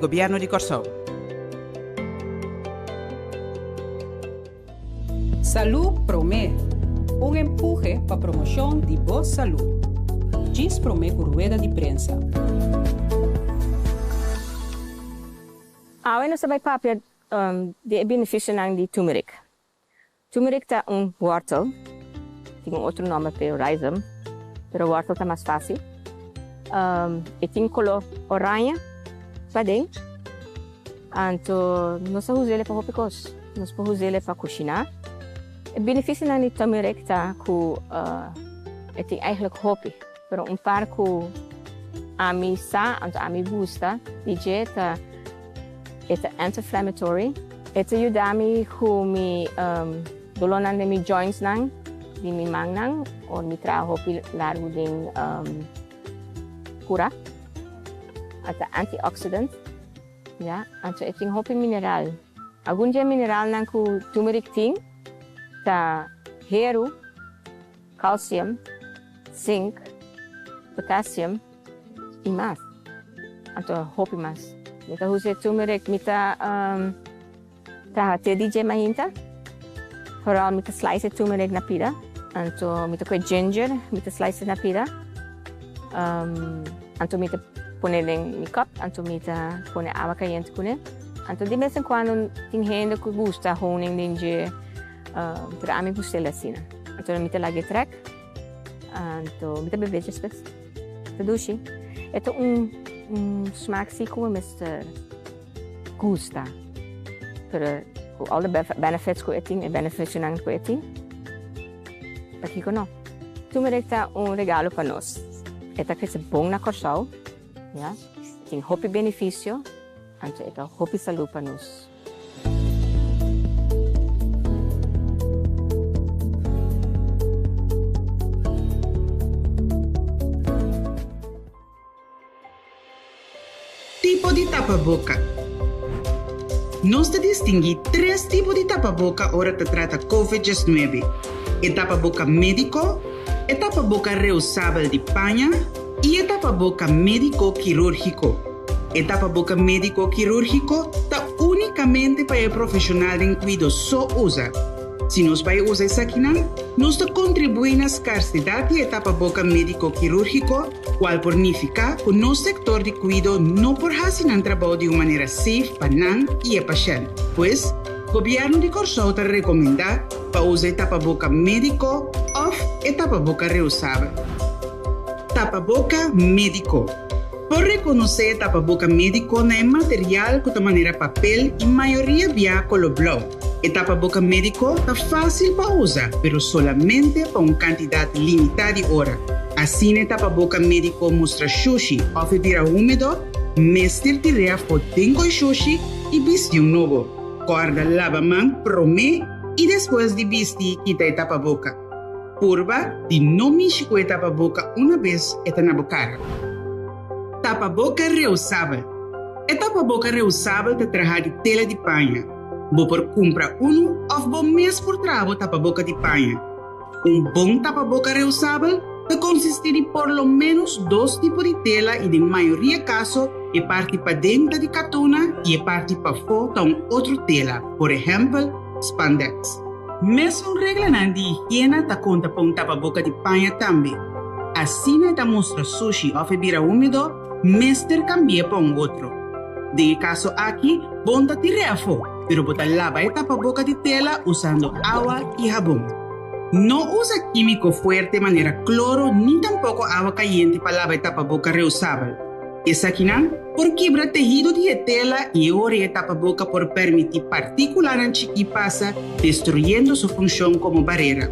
Gobièrnu di Kòrsou. Salú Promé, un empuhe pa promoshon di bo salú. Djis promé ku rueda di prensa. Awe nos ta bai papia di e benefisionan di turmeric. Turmeric ta un wortel, tin un otro nomber p'e, rhizome, pero wortel ta mas facil. E tin color oranje paden, anto nos ta us'e pa hopi cos. Nos por us'e pa cushina. E beneficionan di turmeric ta cu e tin eigenlijk hopi, pero un par cu ami sa, anto ami gusta di dje ta. E ta anti-inflammatory. E ta yuda mi ku mi dolónan den mi jointsnan, di mi mannan, ora mi traha hopi largu den kura. E ta antioxidant, ya. Anto e tin hopi mineral. Algun di e mineralnan ku turmeric tin ta heru, calcium, zinc, potassium. I mas. Anto hopi mas. Mi ta usa e turmeric, mi ta traha te di dje mainta. Vooral mi ta slice e turmeric na pida. Anto mi ta koe ginger, mi ta slice na pida. Anto mi ta pone den mi cup, anto mi ta pone awa cayente cune. Anto di bes en cuando tin hende cu gusta honing den dje, pero ami gusta el asina. Anto mi ta laga e trek, anto mi ta bebe despues. Ta dushi. E ta un un smaak si ku mi mester gusta. Pero ku all the benefits ku e tin, e beneficionan ku e tin, pakiko no? Turmeric ta un regalo pa nos. E ta krese bon na Kòrsou, ya. E tin hopi beneficio, anto e ta hopi salú pa nos. Tipo di tapaboka. Nos ta distinguí tres tipo di tapaboka ora ta trata Covid diesnuebe, e tapaboka médiko, e tapaboka reusabel di paña i e tapaboka médiko kirúrgiko. E tapaboka médiko kirúrgiko ta únikamente pa e profeshonal den kuido so usa. Si nos bai usa esakinan, nos ta kontribuí na skarsidat di e tapaboka médiko kirúrgiko, kual por nifiká ku nos sektor di kuido no por hasi nan trabou di un manera safe pa nan i e pashènt. Pues, Gobièrnu di Kòrsou ta rekomendá pa usa e tapaboka médiko òf e tapaboka reusabel. Tapaboka médiko. Por rekonosé e tapaboka médiko na e material ku ta manera papel i mayoria bia kolo blou. E tapaboka médiko ta fásil pa usa, pero solamente pa un kantidat limitá di ora. Asina e tapaboka médiko mustra shushi òf e bira húmedo, mester tir'é afó den koi shushi i bisti un nobo. Kòrda laba man promé i despues di bisti kita e tapaboka. Purba di no mishi ku e tapaboka una bes e ta na bo kara. Tapaboka reusabel. E tapaboka reusabel ta traha di tela di paña. Bo por kumpra unu òf bo mes por traha bo tapaboka di paña. Un bon tapaboka reusabel ta konsistí di por lo ménos dos tipo di tela i den mayoria kaso e parti paden ta di katuna i e parti pafó ta un otro tela, por ehèmpel, spandex. Mesun reglanan di higiena ta konta pa un tapaboka di paña tambe. Asina e ta mustra sushi òf e bira húmedo, mester kambi'é pa un otro. Den e kaso aki, bon ta tir'é afó, pero bo ta laba e tapaboka di tela usando awa i habon. No usa kímiko fuerte manera kloro ni tampoko awa kayente pa laba e tapaboka reusabel. Esakinan por kibra tehido di e tela i e ora e tapaboka por permití partíkulanan chikí pasa, destruyendo su funshon komo barera.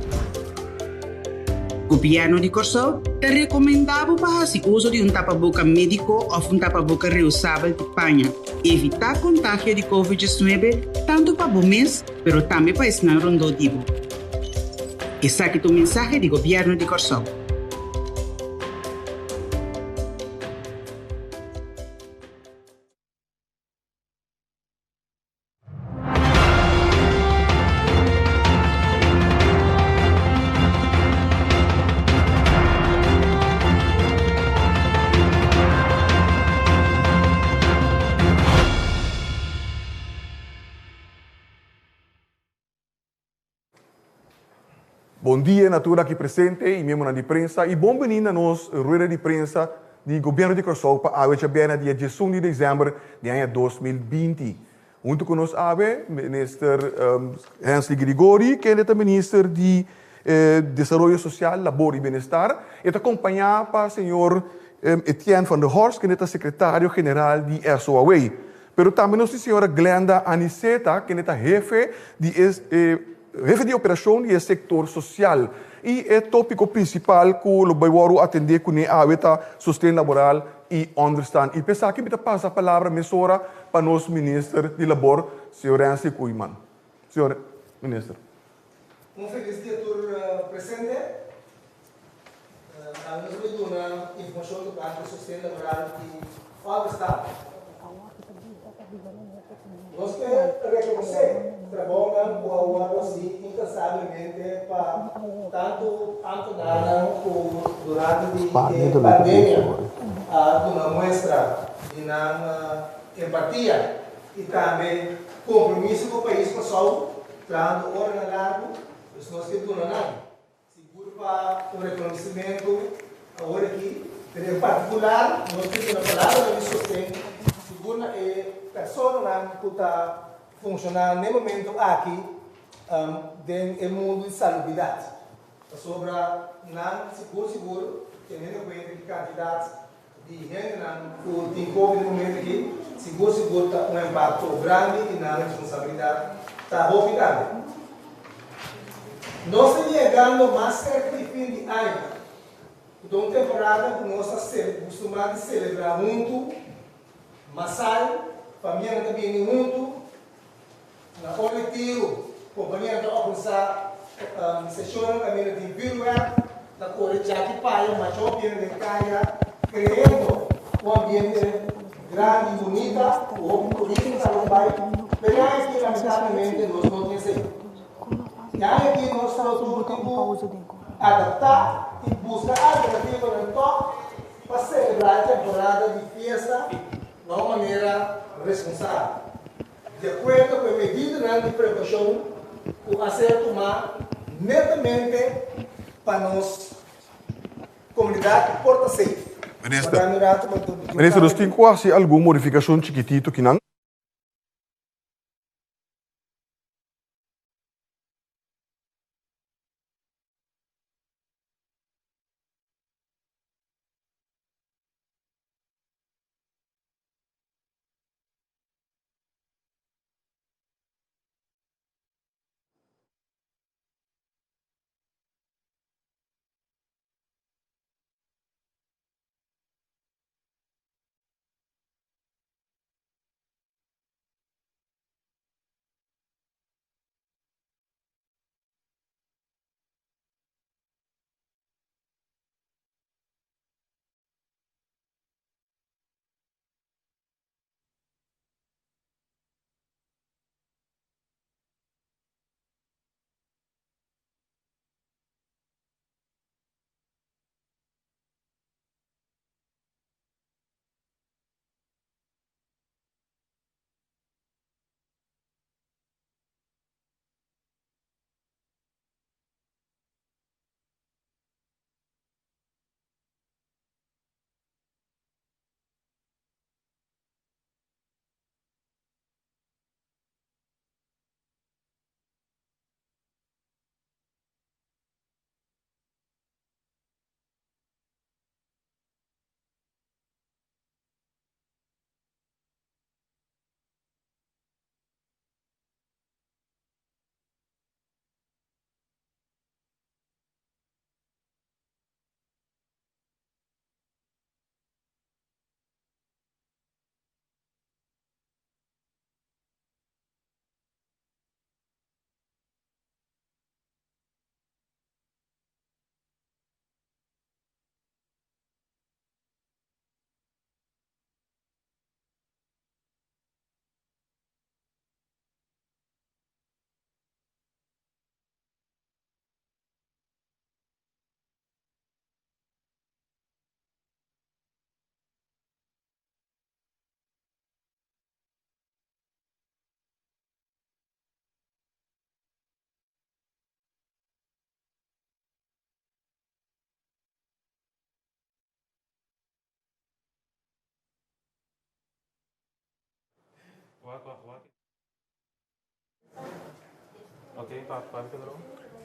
Gobièrnu di Kòrsou ta rekomendá bo pa hasi uso di un tapaboka médiko òf un tapaboka reusabel di paña. Evitá kontagio di Covid diesnuebe tantu pa bo mes pero tambe pa esnan rondó di bo. Esaki ta un mensahe di Gobièrnu di Kòrsou. Bon dia na tur aki presente i miembronan di prensa i bon bini na nos rueda di prensa di Gobièrnu di Kòrsou pa awe djabièrnè dia diesun di desèmber di aña 2020. Huntu ku nos awe Minister Hensley Grigori kende ta Minister di Desaroyo Sosial, Labor i Bienestar. E ta kompañá pa señor Etienne van der Horst kende ta Sekretario General di SOAW. Pero tambe nos tin señora Glenda Aniceta kende ta hefe di e hefe di operashon di e sektor sosial. I e tópiko prinsipal ku lo bai wòrdu atendé kuné awe ta sosten laboral i ònderstan. I p'esaki mi ta pasa palabra mesora pa nos minister di labor, señor Rensley Koeiman. Señor minister. Un felis dia tur presente. Awe nos bai duna informashon tokante sosten laboral i ònderstan. Nos ke rekonosé trabounan ku a wòrdu hasi inkansablemente pa tantu ámtenarnan ku durante di e pandemia a duna muestra di nan empatia i tambe kompromiso ku pais Kòrsou trahando oranan largu, pues nos ke duna nan. Sigur pa un reconocimento awor aki, pero en particular nos tin duna palabranan di sosten sigur na e personanan cu ta funciona n'e momento aki den e mundo di salubridad, pasobra nan sigur sigur teniendo cuenta ki cantidad di hendenan cu tin covid n'e momento aki, sigur sigur ta un impacto grandi y nan responsabilidad ta hopi grandi. Nos ta yegando mas cerca di fin di aña, cu ta un temporada cu nos ta custumá di celebra huntu, masal, famianan ta bini huntu, Na ora di tiru, kompanianan ta organisá seshonnan kaminda tin vürwèrk, ta kore djaki paya masha hopi hende den kaya, kreendo un ambiente grandi i bunita ku hopi turismo ta lo bai. Pero e aña aki lamentablemente nos no tin esei. E aña aki nos lo tur tin ku adaptá i buska alternativanan tòg pa selebrá e temporada di fiesta na un manera responsabel. Di akuerdo ku e medidanan di prekoushon ku a ser tumá netamente pa nos komunidat por ta safe. Minister, Minister, nos tin ku hasi algun modifikashon chikitito kinan.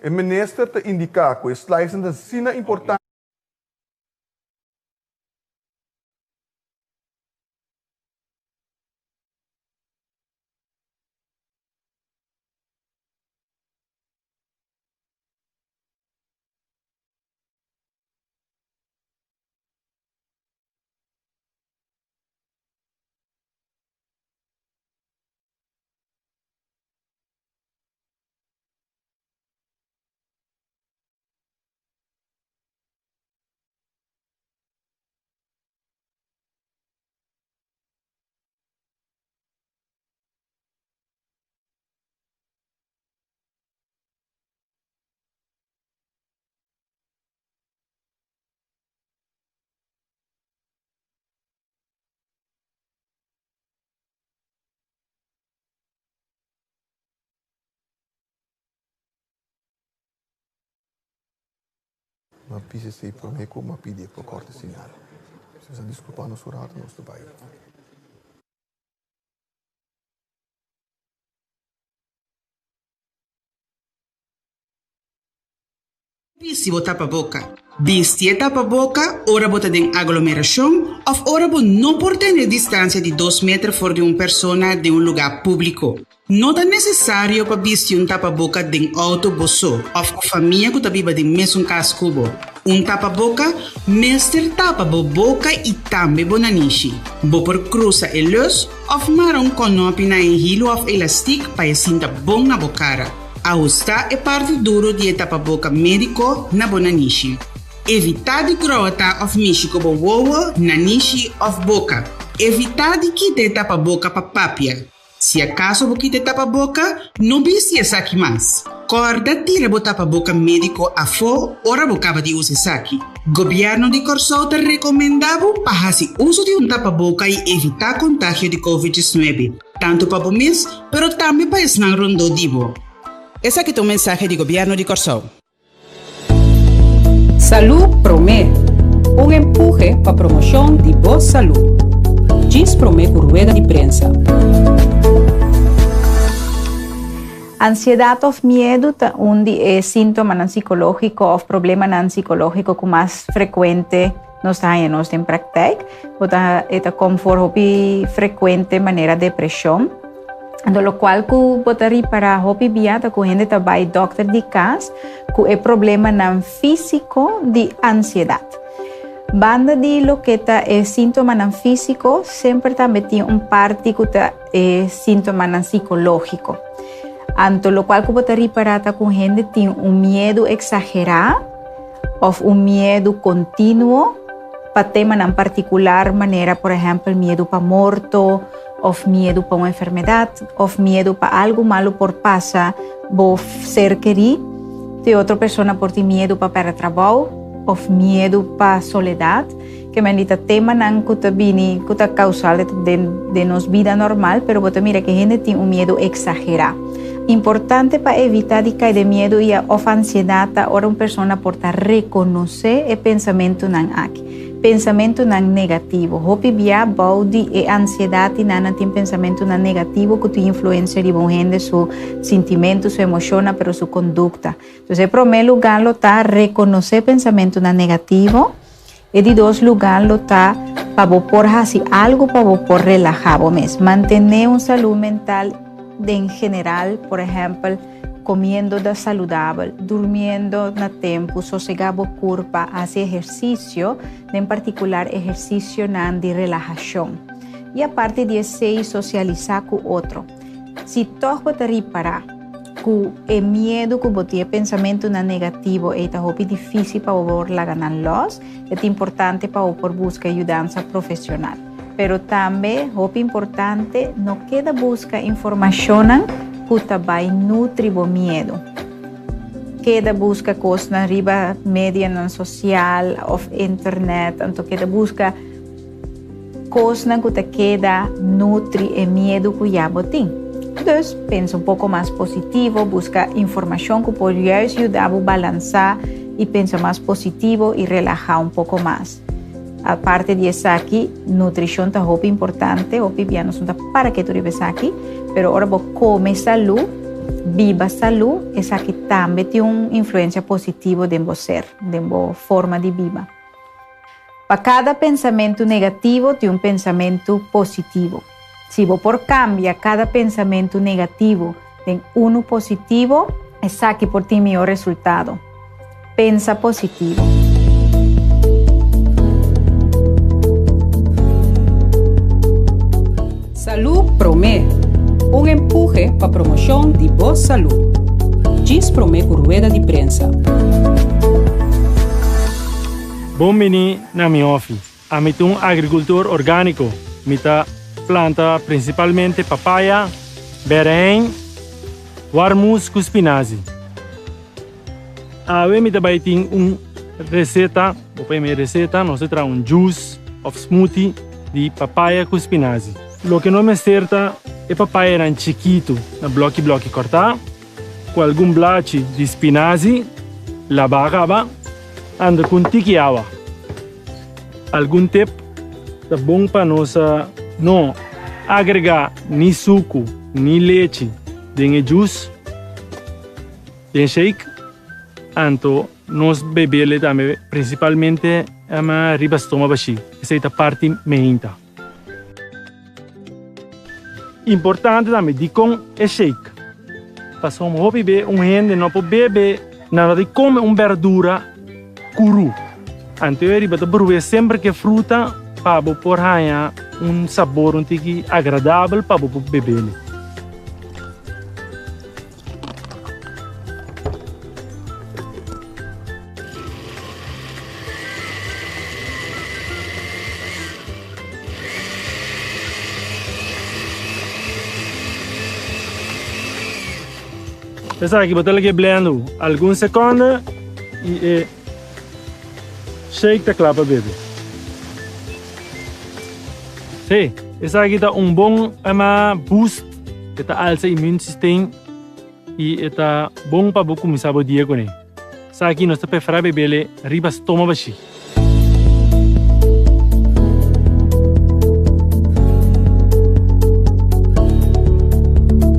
E minister ta indiká ku e slice ta asina importante. Ma pisa esei promé ku ma pidi e por kòrta e siñal. Si boso a diskulpá nos un ratu, nos ta bai. Bisti bo tapaboka. Bisti e tapaboka ora bo ta den aglomerashon òf ora bo no por tene distansia di dos meter for di un persona den un lugá públiko. No ta nesesario pa bisti un tapaboka den outo bo so òf ku famia ku ta biba den mesun kas ku bo. Un tapaboka mester tapa bo boka i tambe bo nanishi. Bo por krusa e lus òf mara un kònòpi na e hilu òf elastik pa e sinta bon na bo kara. Ahustá e parti duro di e tapaboka médiko na bo nanishi. Evitá di grota òf mishi ku bo wowo, nanishi òf boka. Evitá di kita e tapaboka pa papia. Si akaso bo kita e tapaboka, no bisti esaki mas. Kòrda tira bo tapaboka médiko afó ora bo kaba di usa esaki. Gobièrnu di Kòrsou ta rekomendá bo pa hasi uso di un tapaboka i evitá kontagio di Covid 19. Tantu pa bo mes, pero tambe pa esnan rondó di bo. Esaki ta un mensahe di Gobièrnu di Kòrsou. Salú Promé, un empuhe pa promoshon di bo salú. Djis promé ku rueda di prensa. Ansiedat òf miedu ta un di e síntomanan sikológiko òf problemanan sikológiko ku mas frekuente Nos ta haña nos den praktijk, bo ta e ta kom for hopi frekuente manera depreshon. Anto lokual ku bo ta ripará hopi bia ta ku hende ta bai dòkter di kas ku e problemanan físiko di ansiedat. Banda di loke ta e síntomanan físiko, semper tambe tin un parti ku ta e síntomanan sikológiko. Anto lokual ku bo ta ripará ta ku hende tin un miedu eksagerá. Òf un miedu kontinuo pa temanan partikular manera por ehèmpel miedu pa morto òf miedu pa un enfermedat òf miedu pa algu malu por pasa bo ser kerí. Te otro persona por tin miedu pa pèrdè trabou òf miedu pa soledat. Ke men di ta temanan ku ta bini ku ta kausal den den nos bida normal pero bo ta mira ke hende tin un miedu eksagerá. Importante pa evitá di kai den miedu i òf ansiedat ta ora un persona por ta rekonosé e pensamentunan aki, pensamentunan negativo. Hopi bia bou di e ansiedat i nan nan tin pensamentunan negativo ku tin influensia riba un hende su sintimentu, su emoshonnan pero su kondukta. Entonces e promé lugá lo ta rekonosé pensamentunan negativo. E di dos lugá lo ta pa bo por hasi algu pa bo por relahá bo mes. Mantené un salú mental den general, por ehèmpel, komiendo da saludabel, durmiendo na tempu, sosegá bo kurpa, hasi ehersisio, den partikular ehersisionan di relahashon. I aparte di esei sosialisá ku otro. Si tòg bo ta ripará ku e miedu ku bo tin, e pensamentunan negativo ei ta hopi difísil pa bo por laga nan lòs, e ta importante pa bo por buska yudansa profesional. Pero tambe hopi importante, no keda buska informashonnan ku ta bai nutri bo miedu. Keda buska kosnan riba medianan sosial òf internet, anto keda buska. Kosnan ku ta keda nutri e miedu ku ya bo tin. Dus, pensa un poko mas positivo, buska informashon ku por juist yuda bo balansá i pensa mas positivo i relahá un poko mas. Aparte di esaki, nutrishon ta hopi importante, hopi bia nos no ta para ketu riba esaki, pero ora bo kome salú, biba salú, esaki tambe tin un influensia positivo den bo ser, den bo forma di biba. Pa kada pensamentu negativo tin un pensamentu positivo. Si bo por kambia kada pensamentu negativo den unu positivo, esaki por tin mihó resultado. Pensa positivo. Salú Promé, un empuhe pa promoshon di bo salú. Djis promé ku rueda di prensa. Bon bini na mi hòfi. Ami ta un agrikultor orgániko. Mi ta planta prinsipalmente papaya, bèrèin, warmus ku spinazi. Awe mi ta bai tin un reseta, bo por yama e reseta, nos ta traha un juice òf smoothie di papaya ku spinazi. Loke nos mester ta e papayanan chikitu na blòki blòki kòrtá, ku algun blachi di spinazi labá kaba, anda ku un tiki awa. Algun tip ta bon pa nos no agregá ni suku ni lechi den e juice. Den shake, anto nos bebele tambe principalmente ama riba stoma bashi, esey ta parti meinta. Importante tambe dikon e shake, pasobra hopi be un hende no por bebe nada di come un berdura kuru, anto e riba ta bruhe semper ke fruta pa bo por haña un sabor un tiki agradabel pa bo por bebele. Esaki bo ta lege blendo algun seconde y e shake ta kla pa bebe. Sí, esaki ta un bon boost. E ta alsa immune system y e ta bon pa bo cuminsa bo dia cune. Esaki nos ta prefera bebele riba stoma bashi.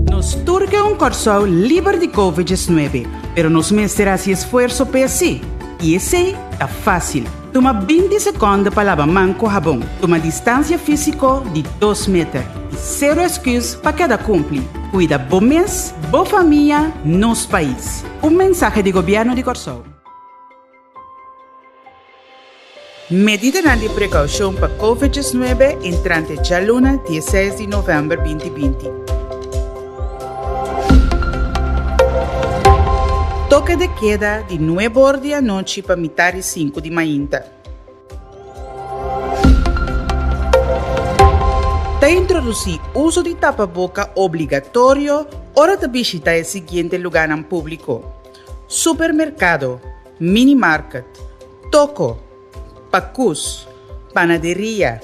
Nos tur ke un Kòrsou liber di Covid 19, pero nos mester hasi esfuerso p'e así. I esei ta fásil. Tuma 20 sekonde pa laba man ku habon. Tuma distansia físiko di dos meter. I sero esküs pa keda kumpli. Kuida bo mes, bo famia, nos pais. Un mensahe di Gobièrnu di Kòrsou. Medidanan di prekoushon pa Covid 19 entrante djaluna 16 di novèmber 2020. Toke de keda di nuebe or di anochi pa mitar di sinku di mainta. Ta introdusí uso di tapaboka obligatorio ora ta bishita e siguiente lugánan públiko, supermerkado, minimarket, toko, pakus, panaderia,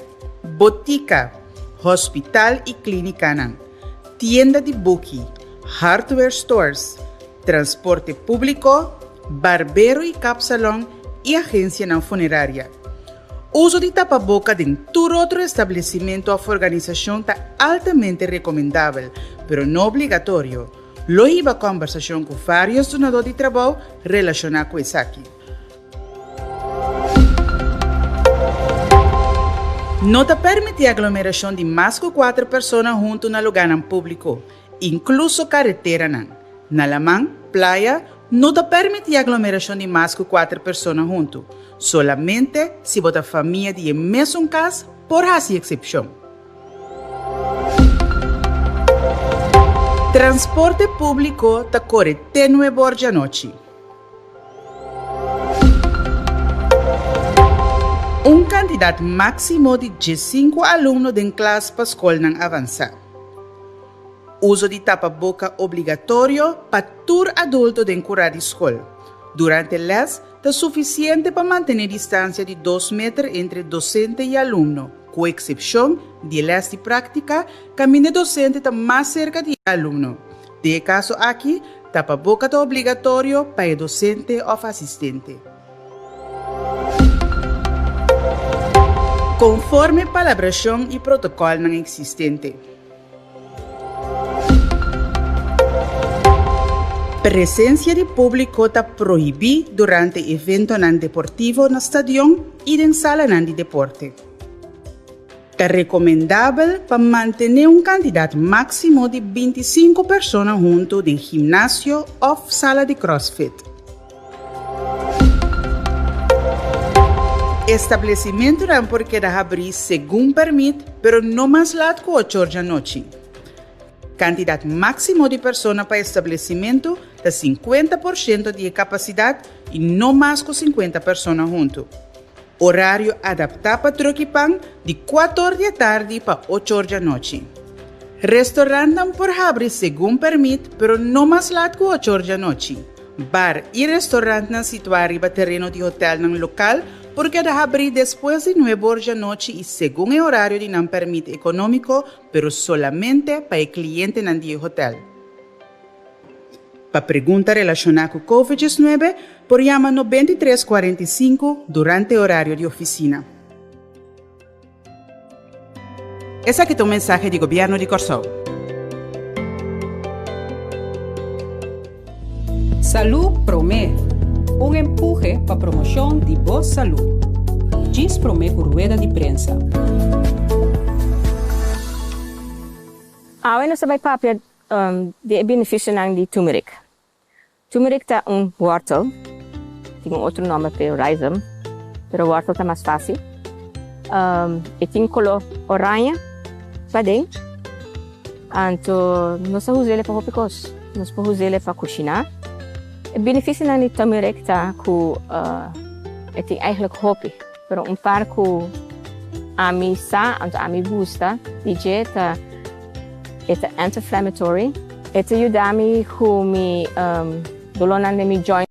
botika, hospital i klínikanan, tienda di buki, hardware stores, transporte públiko, barbero i kapsalon i agensianan funeraria. Uso di tapaboka den tur otro establesimentu òf organisashon ta altamente rekomendabel, pero no obligatorio. Lo hiba kòmbersashon ku vários dunadó di trabou relashoná ku esaki. No ta permití aglomerashon di mas ku kuater persona huntu na lugánan públiko, inkluso kareteranan. Na laman, playa, no ta permití aglomerashon di mas ku kuater persona huntu. Solamente si bo ta famia di e mesun kas por hasi eksepshon. Transporte públiko ta kore te nuebor djanochi. Un kantidat máksimo di diesinku alumno den klas pa skolnan avansá. Uso di tapaboka obligatorio pa tur adulto den kurá di skol. Durante lès ta sufisiente pa mantené distansia di dos meter entre dosente i alumno, ku eksepshon di e lès di práktika kaminda e dosente ta mas serka di e alumno. Den e kaso aki, tapaboka ta obligatorio pa e dosente òf asistente. Konforme palabrashon i protokòlnan eksistente. Presensia di públiko ta prohibí durante eventonan deportivo na stadion i den salanan di deporte. Ta rekomendabel pa mantené un kantidat máksimo di bintisinku persona huntu den gimnasio òf sala di crossfit. Establesimentunan por keda habrí segun pèrmit, pero no mas lat ku ocho or djanochi. Kantidat máksimo di persona pa establesimentu ta 50% di e kapasidat i no mas ku 50 persona huntu. Orario adaptá pa truck i pan di kuator di atardi pa ocho or djanochi. Restorantnan por habri segun pèrmit, pero no mas lat ku ocho or djanochi. Bar i restorantnan situá riba tereno di hotelnan lokal por keda habrí despues di nuebe or djanochi i segun e orario di nan pèrmit ekonómiko, pero solamente pa e klientenan di e hotel. Pa pregunta relashoná ku Covid 19 por yama 93 45 durante orario di ofisina. Esaki ta un mensahe di Gobièrnu di Kòrsou. Salú Promé, un empuhe pa promoshon di bo salú. Djis promé ku rueda di prensa. Awe nos ta bai papia di e benefisionan di turmeric. Turmeric ta un wortel, tin un otro nomber p'e rhizome, pero wortel ta mas fácil. E tin color oranje paden, anto nos ta us'el pa hopi cos. Nos por us'el pa cushiná. E beneficionan di turmeric ta cu e tin eigenlijk hopi, pero un par cu ami sa, anto ami gusta di dje ta. E ta anti-inflammatory. E ta yuda mi ku mi dolónan den mi joint.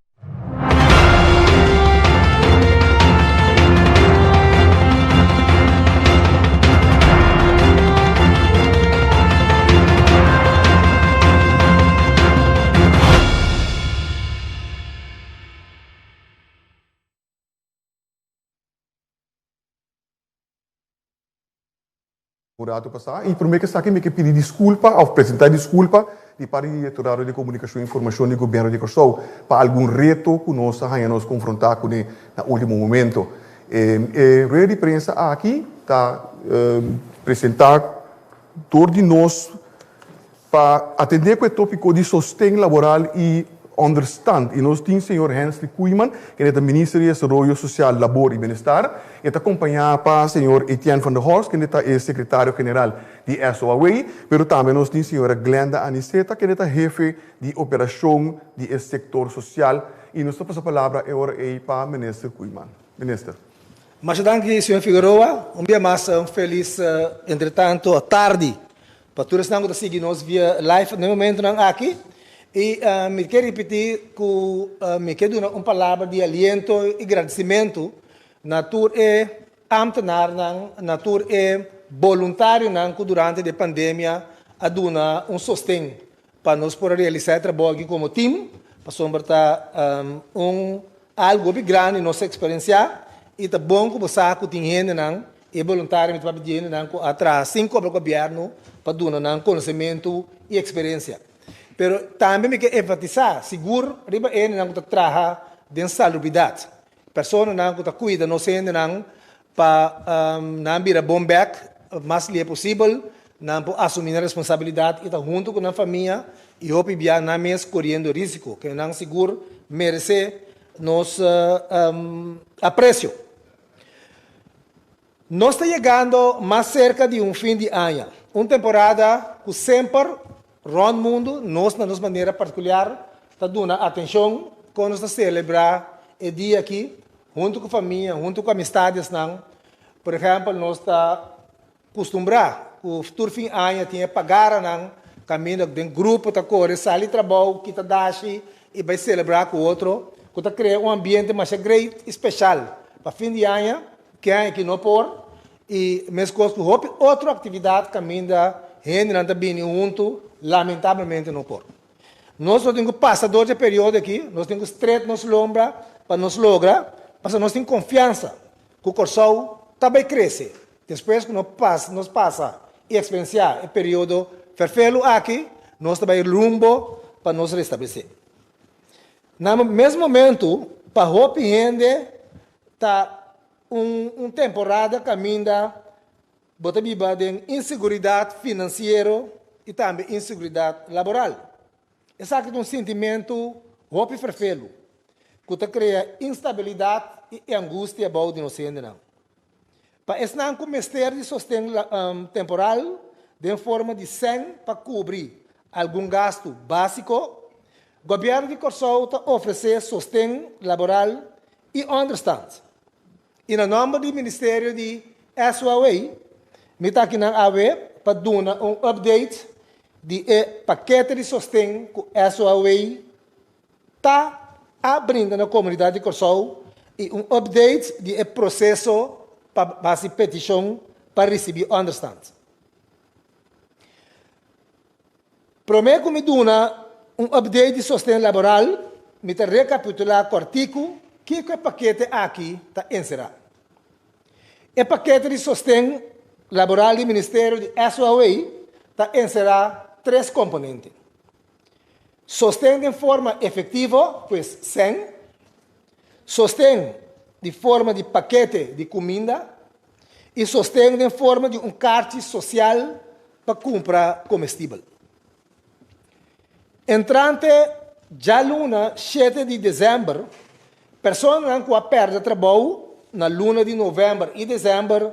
Un ratu pasá i promé ku esaki mi ke pidi diskulpa òf presentá diskulpa di parti di Direktorado di Komunikashon i Informashon di Gobièrnu di Kòrsou pa algun reto ku nos a haña nos konfrontá kuné na último momento. E rueda di prensa aki ta presentá dor di nos Pa atendé ku e tópiko di sosten laboral i ònderstant i nos tin señor Hensley Koeiman, kende ta Minister di Desaroyo Sosial, Labor i Benestar. E ta kompañá pa señor Etienne van der Horst, kende ta e Sekretario General di SOAW, pero tambe nos tin señora Glenda Aniceta, kende ta Hefe di Operashon di e Sektor Sosial. I nos ta pasa palabra e ora ei pa Minister Koeiman. Minister. Masha danki, señor Figueroa. Un bia mas un felis entretanto tardi Pa tur esnan ku ta sigui nos via live na e momentunan aki, i mi ke ripití ku mi ke duna un palabra di aliento i gradisimentu na tur e ámtenarnan, na tur e boluntarionan ku durante di e pandemia a duna un sosten pa nos por a realisá e trabou aki komo tim, pasobra ta un algu hopi grandi nos a eksperensiá i ta bon ku bo sa ku tin hendenan E boluntario mi ta papia di hendenan ku a traha sin kobra gobièrnu pa duna nan konosementu i eksperensia. Pero tambe mi ke enfatisá sigur riba e hendenan ku ta traha den salubridat, personanan ku ta kuida nos hendenan pa nan bira bon bèk mas lihe posibel, nan por asumí nan responsabilidat i ta huntu ku nan famia i hopi bia nan mes koriendo risiko, ke nan sigur meresé nos apresio. Nos ta yegando mas serka di un fin di aña, un temporada ku semper rònt mundu nos na nos manera partikular ta duna atenshon kon nos ta selebrá e dia aki huntu ku famia, huntu ku amistadesnan. Por ehèmpel nos ta Kustumbrá ku tur fin aña tin e pagaranan kaminda den grupo ta kore sali trabou, kita dashi i bai selebrá ku otro, ku ta krea un ambiente masha great i speshal pa fin di aña, ke aña aki no por, i meskos ku hopi otro aktividat kaminda hendenan ta bini huntu, lamentablemente no por. Nos no tin ku pasa dor dje periodo aki, nos tin ku stret nos lombra pa nos logra, pasobra nos tin konfiansa ku Kòrsou. ta bai krese. Despues ku nos pasa i eksperensiá e periodo ferfelu aki, nos ta bai rumbo pa nos restablesé. Na mes momentu, pa hopi hende ta un temporada kaminda bo ta biba den inseguridat finansiero i tambe inseguridat laboral. Esaki ta un sintimentu hopi ferfelu ku ta krea instabilidat i angustia bou di nos hendenan. Pa esnan ku mester di sosten temporal den forma di sèn pa kubri algun gastu básiko, Gobièrnu di Kòrsou ta ofresé sosten laboral i ònderstant. I na nòmber di Ministerio di SOAW mi ta akinan awe pa duna un update di e pakete di sosten ku SOAW ta a brinda na komunidat di Kòrsou i un update di e proseso pa hasi petishon pa risibí ònderstant. Promé ku mi duna un update di sosten laboral, mi ta rekapitulá kòrtiku kiko e pakete aki ta enserá. E pakete di sosten laboral di Ministerio di SOAW ta enserá tres komponente. Sosten den forma efektivo, pues sèn, sosten di forma di pakete di kuminda i sosten den forma di un karchi sosial pa kumpra komestibel. Entrante djaluna shete di desèmber, personanan ku a pèrdè trabou na luna di novèmber i desèmber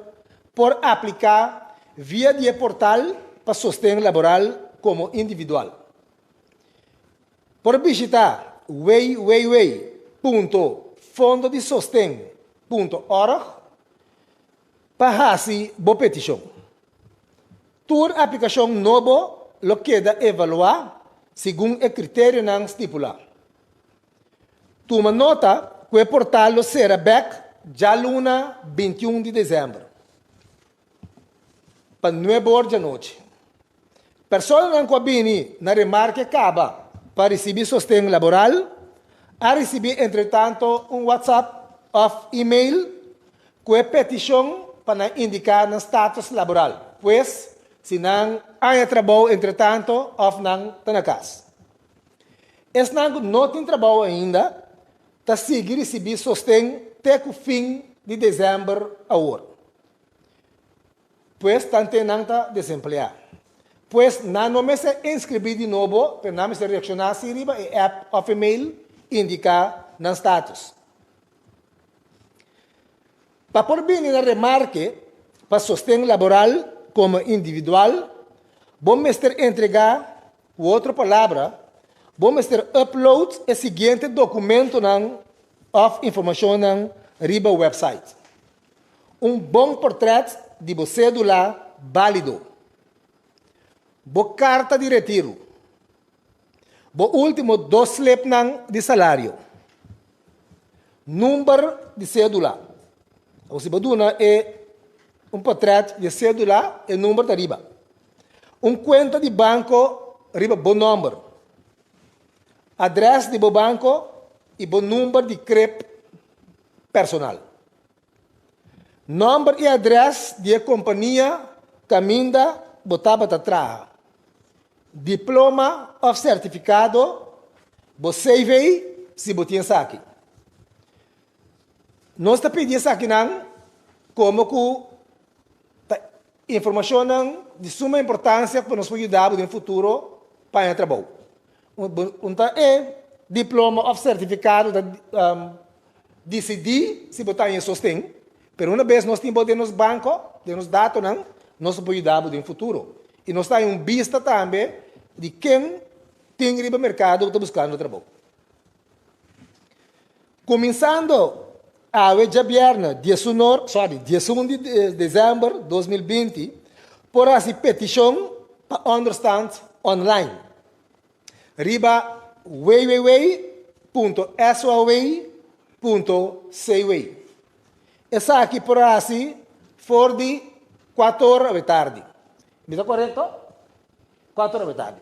por apliká via di e portal pa sosten laboral komo individual. Por bishitá www.fondodisosten.org pa hasi bo petishon. Tur aplikashon nobo lo keda evaluá segun e kriterionan stipulá. Tuma nota ku e portal lo sera bèk djaluna 21 di desèmber pa nuebe or djanochi. Personanan ku a bini na remarke kaba pa risibí sosten laboral a risibí entretanto un WhatsApp òf email ku e petishon pa nan indiká nan status laboral, pues si nan haña trabou entretanto òf nan ta na kas. Esnan ku no tin trabou ainda ta sigui risibí sosten te ku fin di desèmber awor. Pues tanten nan ta desempleá. Pues nan no mester inskribí di nobo, pero nan mester reakshoná sí riba e app òf e mail indiká nan status. Pa por bini na remarke pa sosten laboral komo individual, bo mester entregá, ku otro palabra, bo mester upload e siguiente dokumentonan òf informashonnan riba wèpsait. Un bon portret di bo sédula bálido. Bo karta di retiru. Bo último dos slipnan di salario. Number di sédula. Awor si bo duna e un portret di e sédula, e number ta riba. Un kuenta di banko riba bo nòmber. Adrès di bo banko i bo number di krep personal. Nòmber i adrès di e kompania kaminda bo tabata traha. Diploma òf sertifikado, bo CV si bo tin esaki. Nos ta pidi esakinan komo ku ta informashonnan di suma importansia pa nos por yuda bo den futuro pa haña trabou. Un ta e diploma òf sertifikado ta disidí si bo ta haña sosten, pero una bes nos tin bo den nos banko, den nos datonan, nos ta por yuda bo den futuro. I nos ta haña un bista tambe di ken tin riba merkado ku ta buskando trabou. Kuminsando awe djabièrnè diesunor, sorry, 11 di desèmber 2020, por hasi petishon pa ònderstant online riba www.soaw.cw. Esaki por hasi for di kuator awe tardi. Mi ta korekto? Kuator awe tardi.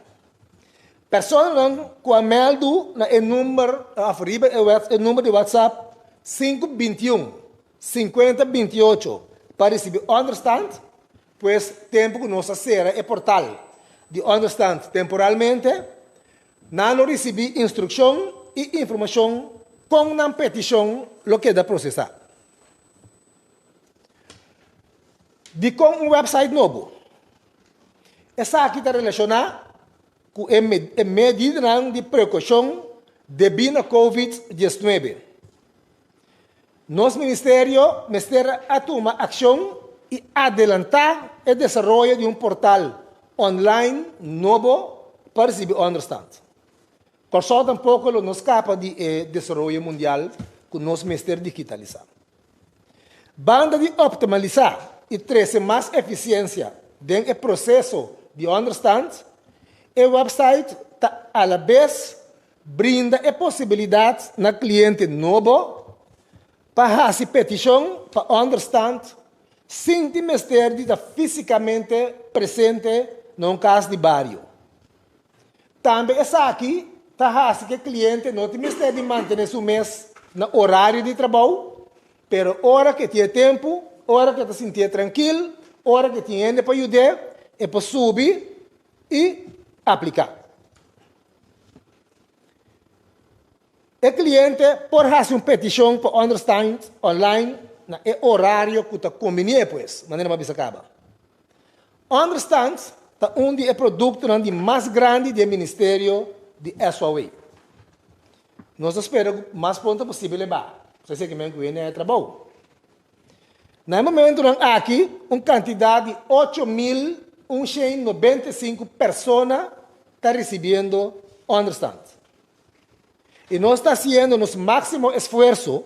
Personanan ku a mèldu na e number òf riba e number di WhatsApp 5 21 50 28. pa risibí ònderstant, pues tempu ku nos a sera e portal di ònderstant temporalmente, nan lo risibí instrukshon i informashon kon nan petishon lo keda prosesá. Dikon un wèpsait nobo? Esaki ta relashoná ku e medidanan di prekoushon debí na Covid 19. Nos ministerio mester a tuma akshon i adelantá e desaroyo di un portal online nobo pa risibi ònderstant. Kòrsou tampoko lo no skapa di e desaroyo mundial ku nos mester digitalisá. Banda di optimalisá i trese mas efisiensia den e proseso di ònderstant, e wèpsait ta alabes Brinda e posibilidat na kliente nobo pa hasi petishon pa ònderstant sin tin mester di ta físikamente presente na un kas di bario. Tambe esaki ta hasi ku e kliente no tin mester di mantené su mes na orario di trabou, pero ora ku e tin e tempu, ora ku e ta sintié trankil, ora ku e tin hende pa yud'é, e por subi i apliká. E kliente por hasi un petishon pa ònderstand online na e orario ku ta kumbinié pues, manera mi a bisa kaba. Ònderstand ta un di e produktonan di mas grandi di e ministerio di SOAW. Nos ta spera ku mas pronto posibel e baha, pasobra esei ke men ku hende a e trabou. Na e momentunan aki un kantidat di 8195 persona ta risibiendo ònderstant. I nos ta hasiendo nos máksimo esfuerso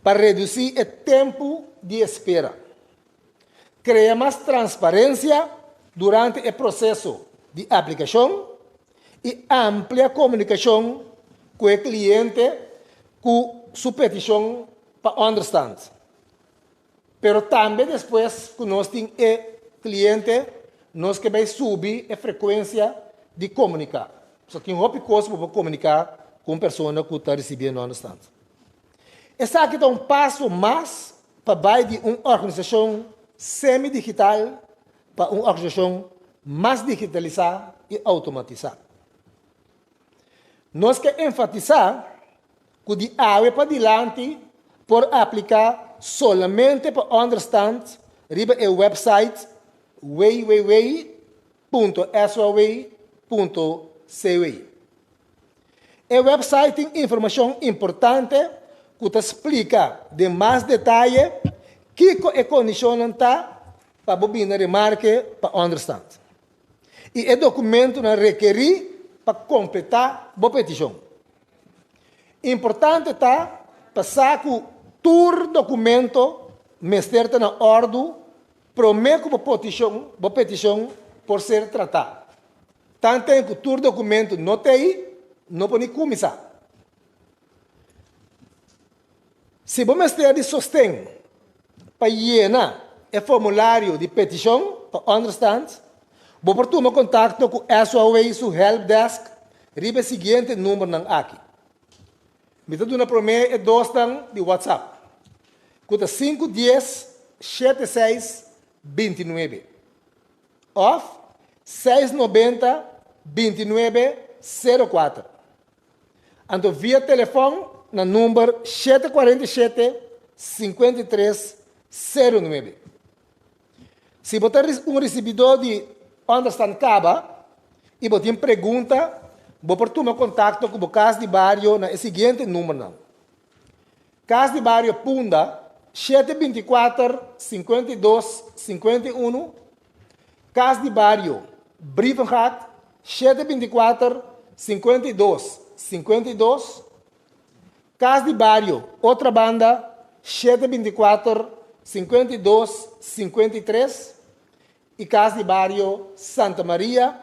pa redusí e tempu di espera, krea mas transparensia durante e proseso di aplikashon i amplia komunikashon ku e kliente ku su petishon pa ònderstant. Pero tambe despues ku nos tin e kliente, nos ke bai subi e frekuensia di komuniká. Pasobra tin hopi kos ku bo por komuniká ku un persona ku ta risibí un ònderstant. Esaki ta un paso mas pa bai di un organisashon semi-digital pa un organisashon mas digitalisá i outomatisá. Nos ke enfatisá ku di awe pa dilanti por apliká solamente pa ònderstant riba e wèpsait www.soaw.cw. E wèpsait tin informashon importante ku ta splika den mas detaye kiko e kondishonnan ta pa bo bini na remarke pa ònderstant. I e dokumentonan rekerí pa kompletá bo petishon. Importante ta pa sa ku tur dokumento mester ta na òrdu promé ku bo potishon bo petishon por ser tratá. Tanten ku tur dokumento no ta ei, no por ni kuminsá. Si bo mester di sosten pa yena e formulario di petishon pa ònderstand, bo por tuma kontakto ku SOAW su helpdesk riba e siguiente numbernan aki. Mi ta duna promé e dosnan di WhatsApp, ku ta sinku dies shete seis 29 òf 690 29 04. Anto via telefòn na number 747 53 09. Si bo ta un risibidó di ònderstant kaba i bo tin pregunta, bo por tuma kontakto ku bo kas di bario na e siguiente numbernan, Kas di Bario Punda, 724 52 51, Kas di Bario Brievengat, 724 52 52, Kas di Bario Otrabanda, 724 52 53 i Kas di Bario Santa Maria,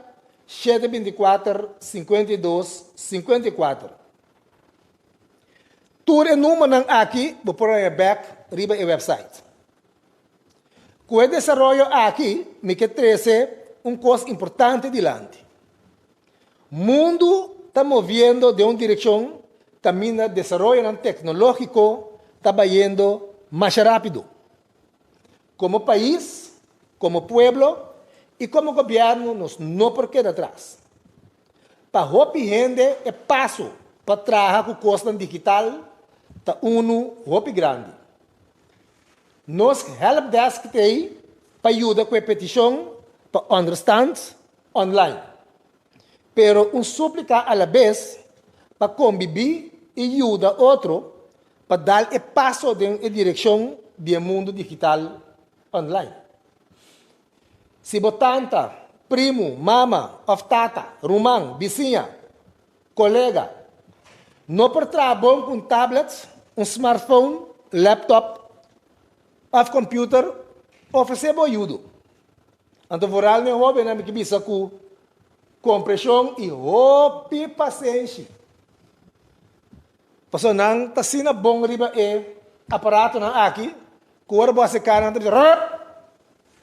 724 52 54. Tur e numbernan aki bo por haña bèk riba e wèpsait. Ku e desaroyo aki mi ke trese un kos importante dilanti. Mundu ta moviendo den un direkshon kaminda desaroyonan teknológiko ta bayendo masha rápido. Komo pais, komo pueblo i komo gobièrnu nos no por keda atras. Pa hopi hende e paso pa traha ku kosnan digital ta unu hopi grandi. Nos helpdesk t'ei pa yuda ku e petishon pa ònderstant online. Pero un súplika alabes pa kombibí i yuda otro pa dal e paso den e direkshon di e mundu digital online. Si bo tanta, primu, mama òf tata, ruman, bisiña, kolega no por traha bon ku un tablet, un smartphone, laptop òf computer, ofresé bo ayudo. Anto vooral n'e hóbennan mi ke bisa ku kompreshon i hopi pasenshi. Pasobra nan ta asina bon riba e aparatonan aki ku ora bo hasi kara nan ta bisa rrrr.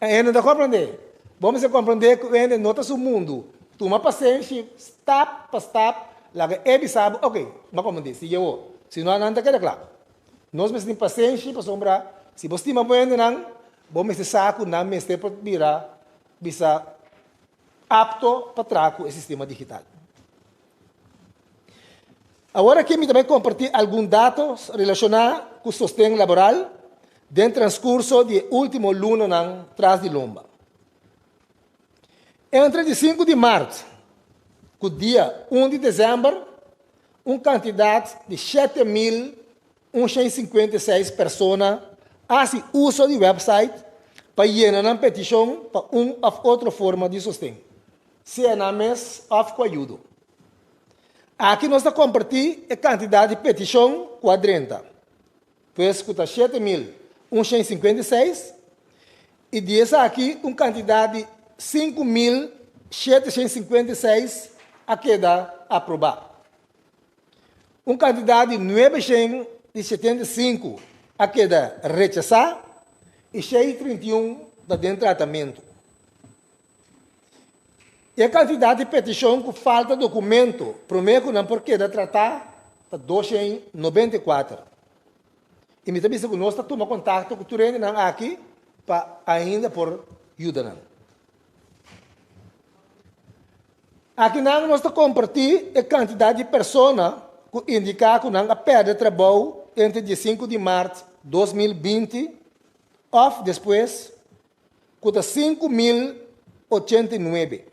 E hende no ta komprendé. Bo mester komprendé ku e hende no ta su mundu. Tuma pasenshi stap pa stap laga e bisa bo oke bo a komprendé sigui awor. Si no nan ta keda kla. Nos mester tin pasenshi pasobra si bo stima bo hendenan bo mester sa ku nan mester por bira bisa apto pa traha ku e sistema digital. Awor aki mi ta bai kompartí algun dato relashoná ku sosten laboral den transkurso di e último lunanan tras di lomba. Entre di sinku di mart ku dia un di desèmber un kantidat di 7156 persona a hasi uso di wèpsait pa yena nan petishon pa un òf otro forma di sosten, sea nan mes òf ku ayudo. Aki nos ta kompartí e kantidat di petishon ku a drenta, pues ku ta 7156, i di esaki un kantidat di 5756 a keda aprobá. Un kantidat di 975 a keda rechasá i 631 ta den tratamentu. E kantidat di petishon ku falta dokumento promé ku nan por keda tratá ta 294. I mi ta bisa ku nos ta tuma kontakto ku tur hendenan aki pa ainda por yuda nan. Akinan nos ta kompartí e kantidat di persona ku indiká ku nan a pèrdè trabou entre 15 di mart 2020 òf despues ku ta 5089,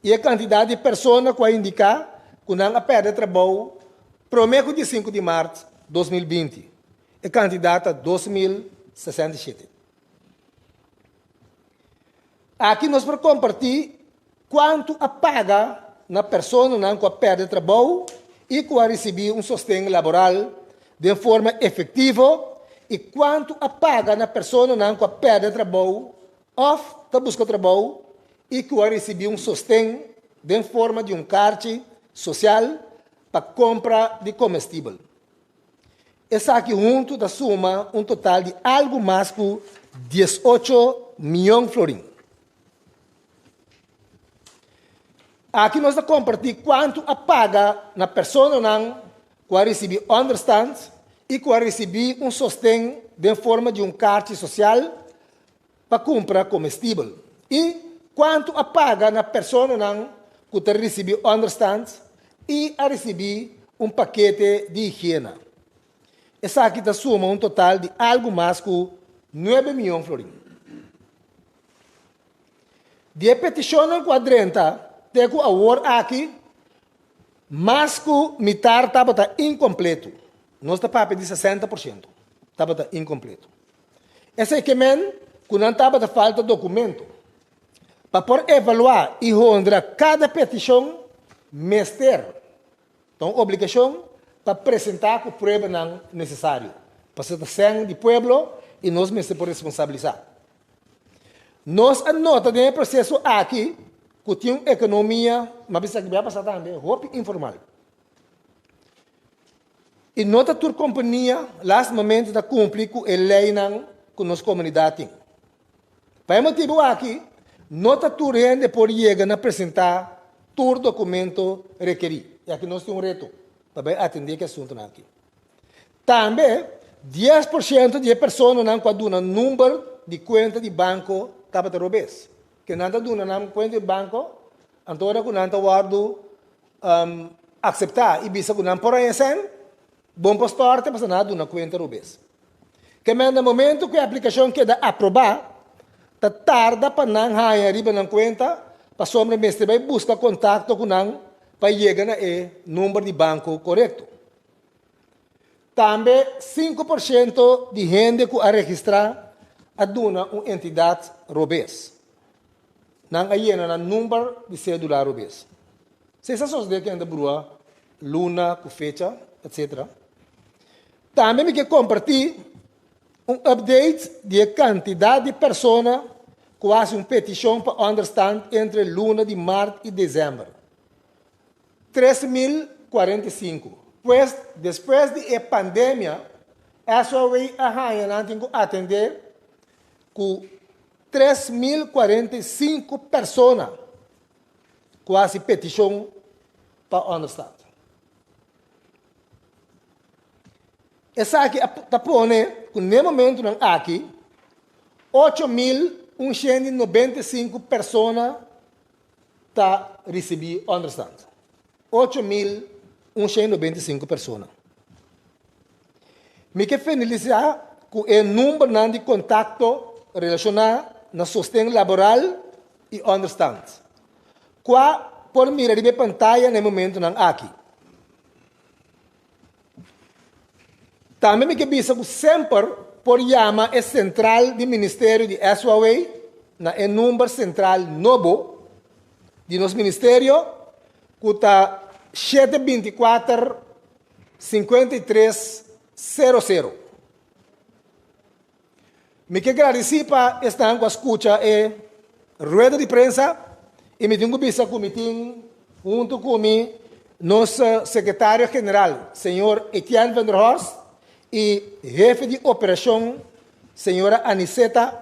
i e kantidat di persona ku a indiká ku nan a pèrdè trabou promé ku di 5 di mart 2020, e kantidat ta 2067. Aki nos por kompartí kuantu a paga na personanan ku a pèrdè trabou i ku a risibí un sosten laboral den forma efektivo i kuantu a paga na personanan ku a pèrdè trabou òf ta buska trabou i ku a risibí un sosten den forma di un karchi sosial pa kompra di komestibel. Esaki huntu ta suma un total di algu mas ku 18 mion florin. Aki nos ta kompartí kuantu a paga na personanan ku a risibí ònderstant i ku a risibí un sosten den forma di un karchi sosial pa kumpra komestibel i kuantu a paga na personanan ku ta risibí ònderstant i a risibí un pakete di higiena. Esaki ta suma un total di algu mas ku nuebe mion florin. Di e petishonnan ku a drenta te ku awor aki, mas ku mitar tabata inkompleto. Nos ta papia di 60% tabata inkompleto. Esei ke men ku nan tabata falta dokumento. Pa por evaluá i honra kada petishon mester ta un obligashon pa presentá ku pruebanan nesesario. Pasobra ta sèn di pueblo i nos mester por responsabilisá. Nos a nota den e proseso aki ku tin un ekonomia, m'a bisa ku a pasa tambe, hopi informal. I no ta tur kompania last momento ta kumpli ku e leinan ku nos komunidat tin. Pa e motibu aki, no ta tur hende por yega na presentá tur dokumento rekerí. I aki nos tin un reto pa bai atendé ku e asuntunan aki. Tambe, 10% di e personanan ku a duna number. di kuenta di banko tabata robes. Ke nan ta duna nan kuenta di banko, anto ora ku nan ta wòrdu akseptá i bisa ku nan por haña sèn, bon por stòrte pasobra nan a duna kuenta robes. Ke men na momento ku e aplikashon keda aprobá, ta tarda pa nan haña riba nan kuenta pasobra mester bai buska kontakto ku nan pa yega na e number di banko korekto. Tambe 5% di hende ku a registrá a duna un entidat robes. Nan a yena nan number di sédula robes. Si esei a sosodé ku hende brua luna ku fecha, etsetera. Tambe mi ke kompartí un update di e kantidat di persona ku a hasi un petishon pa ònderstant entre luna di mart i desèmber. 3045. Pues, despues di e pandemia, SOW a haña nan tin ku atendé ku 3045 persona ku a hasi petishon pa ònderstant. Esaki a ta pone ku n'e momentunan aki 8195 persona ta risibí ònderstant, 8195 persona. Mi ke finalisá ku e numbernan di kontakto relashoná na sosten laboral i ònderstant, kua por mira riba e pantaya na e momentunan aki. Tambe mi ke bisa ku semper por yama e sentral di ministerio di SOAW na e number sentral nobo di nos ministerio ku ta 7 24 53 00. Mi ke gradisí pa esnan ku a skucha e rueda di prensa i mi tin ku bisa ku mi tin huntu ku mi nos sekretario general señor Etienne van der Horst i hefe di operashon señora Aniceta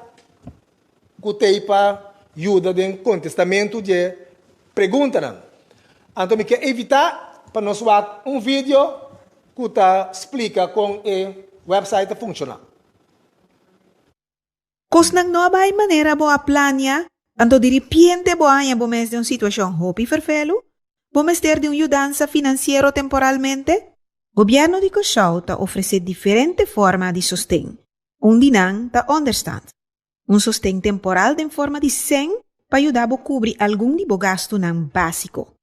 ku t'ei pa yuda den kontestamentu dje preguntanan. Anto mi ke evitá pa nos wak un video ku ta splika kon e wèpsait ta funshoná. Kosnan no a bai manera bo a plania, anto diripiente bo a haña bo mes den un situashon hopi ferfelu? Bo mester di un yudansa finansiero temporalmente? Gobièrnu di Kòrsou ta ofresé diferente forma di sosten. Un di nan ta ònderstant, un sosten temporal den forma di sèn pa yuda bo kubri algun di bo gastunan básiko.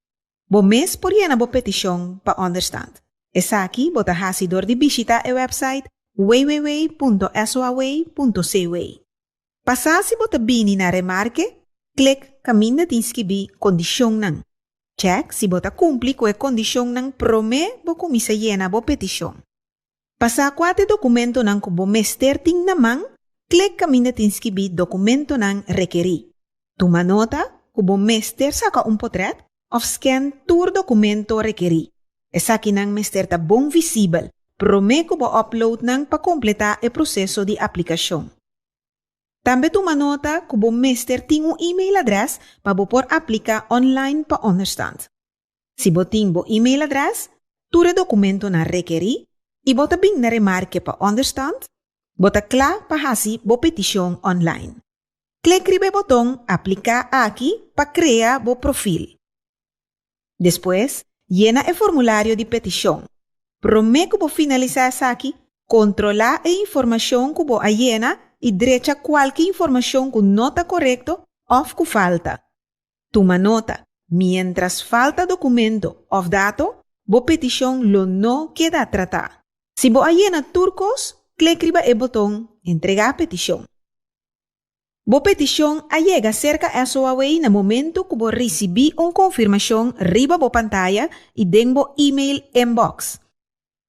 Bo mes por yena bo petishon pa ònderstant. Esaki bo ta hasi dor di bishitá e wèpsait www.soaw.cw. Pa sa si bo ta bini na remarke, klik kaminda tin skibí Kondishonnan. Chèk si bo ta kumpli ku e kondishonnan promé bo kuminsá yena bo petishon. Pa sa kua ta e dokumentonan ku bo mester tin na man, klik kaminda tin skibí Dokumentonan rekerí. Tuma nota ku bo mester saka un potrèt òf scan tur dokumento rekerí. Esakinan mester ta bon visibel promé ku bo upload nan pa kompletá e proseso di aplikashon. Tambe tuma nota ku bo mester tin un email adrès pa bo por apliká online pa ònderstant. Si bo tin bo email adrès, tur e dokumentonan rekerí i bo ta bin na remarke pa ònderstant, bo ta kla pa hasi bo petishon online. Klik riba e boton Apliká aki pa krea bo profil. Despues, yena e formulario di petishon. Promé ku bo finalisá esaki, kontrolá e informashon ku bo a yena i drecha kualke informashon ku no ta korekto òf ku falta. Tuma nota, miéntras falta dokumento òf dato, bo petishon lo no keda tratá. Si bo a yena tur kos, klik riba e boton Entregá petishon. Bo petishon a yega serka SOAW na momentu ku bo risibí un konfirmashon riba bo pantaya i den bo email inbox.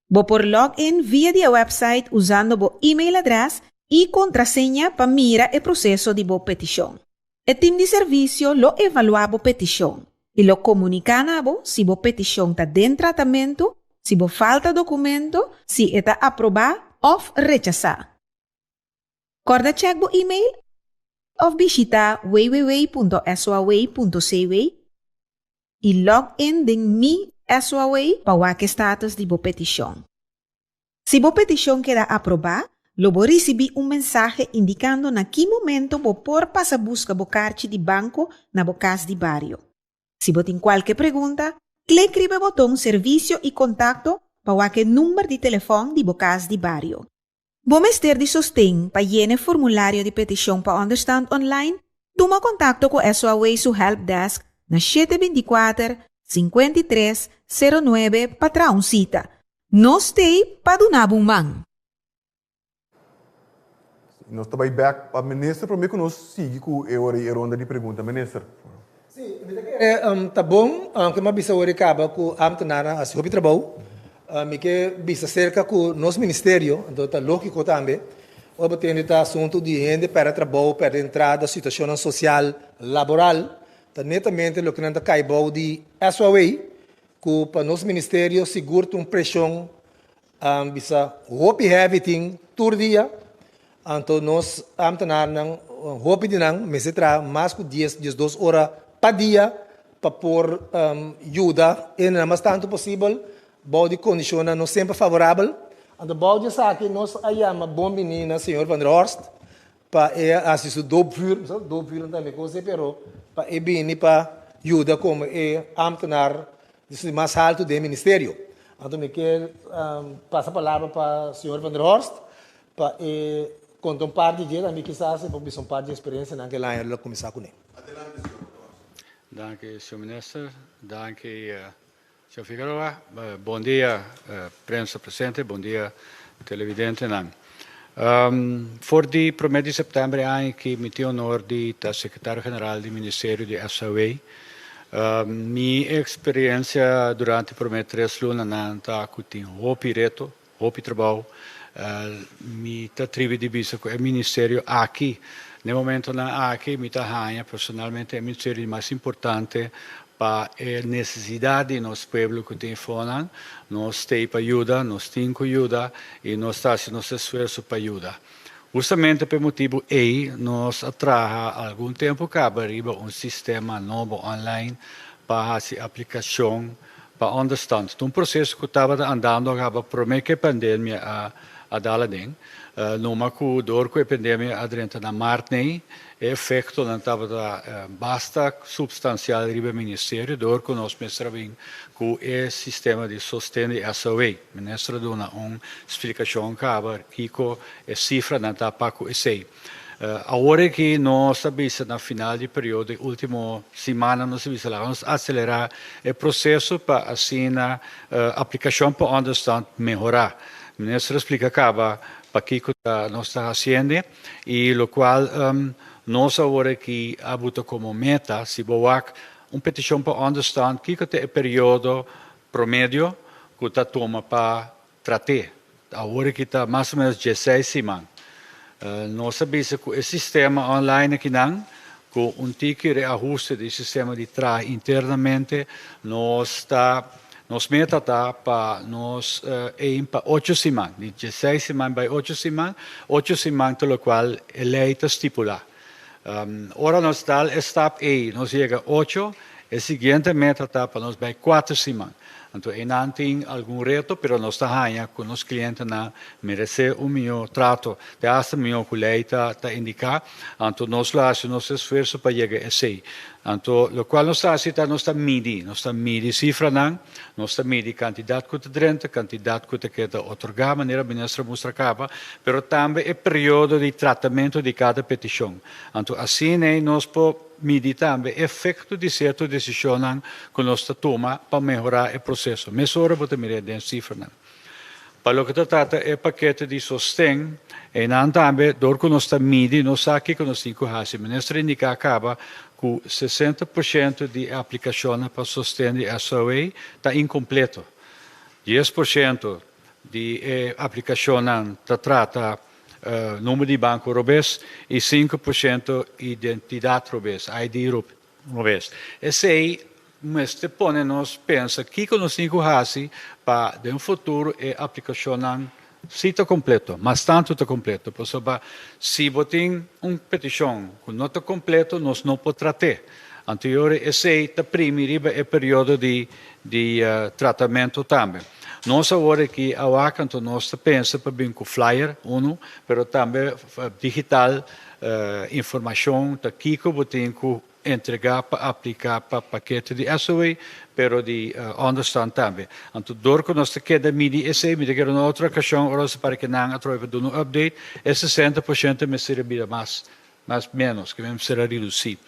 Bo por log in via di e wèpsait usando bo email adrès i kontraseña pa mira e proseso di bo petishon. E tim di servisio lo evaluá bo petishon i lo komuniká na bo si bo petishon ta den tratamentu, si bo falta dokumento, si e ta aprobá òf rechasá. Kòrda chèk bo email òf bishitá www.soaw.cw i log in den Mi SOAW pa wak e status di bo petishon. Si bo petishon keda aprobá, Lo bo risibí un mensahe indikando na ki momento bo por pasa buska bo karchi di banko na bo kas di bario. Si bo tin kualke pregunta, klik riba e boton Servisio i Kontakto pa wak e number di telefòn di bo kas di bario. Bo mester di sosten pa yena e formulario di petishon pa ònderstant online? Tuma kontakto ku SOAW su helpdesk na 724, 53, 09 pa traha un sita. Nos t'ei pa duna bo un man. Nos ta bai bek pa minister prome ku nos sigui ku e ora e ronda di pregunta. Minister. Sí, mi ta kere ta bon, aunke mi a bisa ora kaba ku ambtenarnan a hasi hopi trabou, mi ke bisa serka ku nos ministerio, anto ta lógiko tambe, ora bo tende ta asuntu di hende pèrdè trabou, pèrdè entrada, situashonnan sosial, laboral, ta netamente loke nan ta kai bou di SOAW, ku pa nos ministerio sigur ta un preshon Bisa hopi heavy tin tur dia, anto nos ambtenarnan hopi di nan mester traha mas ku dies, 12 ora pa dia pa por yuda hendenan mas tantu posibel bou di kondishonnan no semper favorabel. Anto bou di esaki nos a yama bon bini na señor Van der Horst pa e hasi su doopvuur, doopvuur no ta mi kos pero pa e bini pa yuda komo e ambtenar di mas haltu den ministerio. Anto mi kier pasa palabra pa señor Van der Horst pa e konta un par di dje, tambe kisas e por bisa un par di eksperensianan ku el aña lo kuminsá kuné. Adelante, señor Van der Horst. Danki, señor minister. Danki, señor Figueroa. Bon dia, prensa presente. Bon dia, televidentenan. For di promé di sèptèmber e aña aki mi tin honor di ta sekretario general di Ministerio di SAW. Mi eksperensia durante promé tres lunanan ta ku tin hopi reto, hopi trabou. Mi ta tribi di bisa ku e ministerio aki, na e momentonan aki mi ta haña personalmente e ministerio di mas importante pa e nesesidat di nos pueblo ku tin fonan. Nos t'ei pa yuda, nos tin ku yuda i nos ta hasi nos esfuerso pa yuda. Hustamente pa e motibu ei nos a traha algun tempu kaba riba un sistema nobo online pa hasi aplikashon pa ònderstant. Ta un proseso ku tabata andando kaba promé ku e pandemia a dal aden. Numa ku dor ku e pandemia a drenta na mart nei, e efektonan tabata basta supstansial riba e ministerio dor ku nos mester a bin ku e sistema di sosten di SOA. Minister a duna un splikashon kaba kiko e sifranan ta pa ku esei. Awor aki nos a bisa na final di periodo, e ultimo simannan nos a bisa laga nos aselerá e proseso pa asina aplikashon pa ònderstant mehorá. Minister a splika kaba pakiko ta nos ta hasiende i lokual nos awor aki a buta komo meta, si bo wak un petishon pa ònderstant kiko ta e periodo promedio ku ta tuma pa Trat'é. Awor aki ta mas o ménos dieseis siman. Nos a bisa ku e sistema online akinan, ku un tiki reahuste di sistema di traha internamente, nos ta, nos meta ta pa nos aim pa ocho siman, di dieseis siman bai ocho siman, ocho siman ta lokual e lei ta stipulá. Ora nos dal e stap ei, nos yega ocho, e siguiente meta ta pa nos bai kuater siman. Anto einan tin algun reto, pero nos ta haña ku nos klientenan meresé un mihó trato, te hasta mihó ku lei ta ta indiká. Anto nos lo hasi nos esfuerso pa yega esei. Anto lokual nos ta hasi ta nos ta midi, nos ta midi sifranan, nos ta midi kantidat ku ta drenta, kantidat ku ta keda otorgá, manera minister a mustra kaba, pero tambe e periodo di tratamentu di kada petishon. Anto asina nos por midi tambe efekto di sierto desishonnan ku nos ta tuma pa mehorá e proseso. Mesora bo ta mir'é den sifranan. Pa loke ta trata e pakete di sosten, einan tambe dor ku nos ta midi nos sa kiko nos tin ku hasi. Minister a indiká kaba ku 60% di e aplikashonnan pa sosten di SOA ta inkompleto. 10% di e aplikashonnan ta trata number di banko robes i 5% identidat robes, ID robes. Esei mester pone nos pensa kiko nos tin ku hasi pa den futuro e aplikashonnan si ta kompleto, mas tantu ta kompleto. Pasobra si bo tin un petishon ku no ta kompleto nos no por trat'é. Anto yora esei ta primi riba e periodo di di tratamentu tambe. Nos awor aki a wak anto nos ta pensa pa bin ku flyer unu pero tambe digital informashon ta kiko bo tin ku entregá pa apliká pa pakete di SOA pero di onderstand tambe. Anto dor ku nos ta keda midi esei mi ta kere un otro okashon ora nos ta para ke nan atrobe pa duna un update e 60% mester a bira mas mas ménos ke mester a redusí.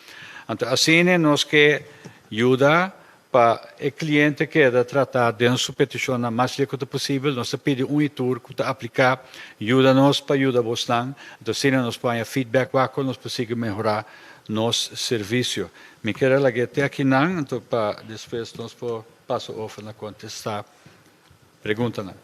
Anto asina nos ke yuda Pa e kliente keda tratá den su petishonnan mas leu ku ta posibel, nos ta pidi un i tur ku ta apliká, yuda nos pa yuda bosnan. Anto asina nos por haña feedback wak kon nos por sigui mehorá nos servisio. Mi kier a lag'é te akinan, anto pa despues nos por pasa ofer na kontestá preguntanan.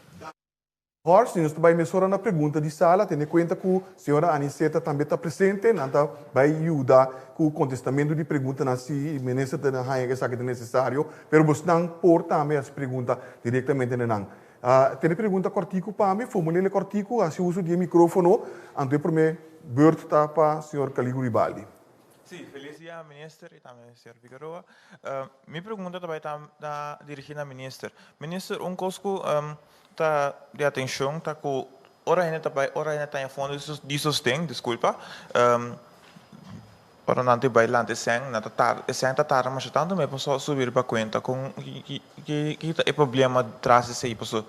Horst, nos ta bai mesora na pregunta di sala, tene kuenta ku señora Aniceta tambe ta presente, nan ta bai yuda ku kontestamentu di preguntanan si minister ta haña ku esaki ta nesesario, pero bosnan por tambe hasi pregunta direktamente na nan. Tene pregunta kòrtiku pa mi, formul'e kòrtiku, hasi uso di e mikrófono, anto e promé bùrt ta pa señor Caligo Ribaldi. Sí, felis dia minister y tambe señor Figueroa. Mi pregunta ta bay ta dirigi na minister. Minister, un cos cu ta di atencion ta cu ora hende ta bay, ora hende ta haña fondo di sosten, disculpa, ora nan ta bay lanta e sèn, nan ta tarda, e sèn ta tarda masha tanto me paso subi riba cuenta. Con ki ta e problema tras di esey? Paso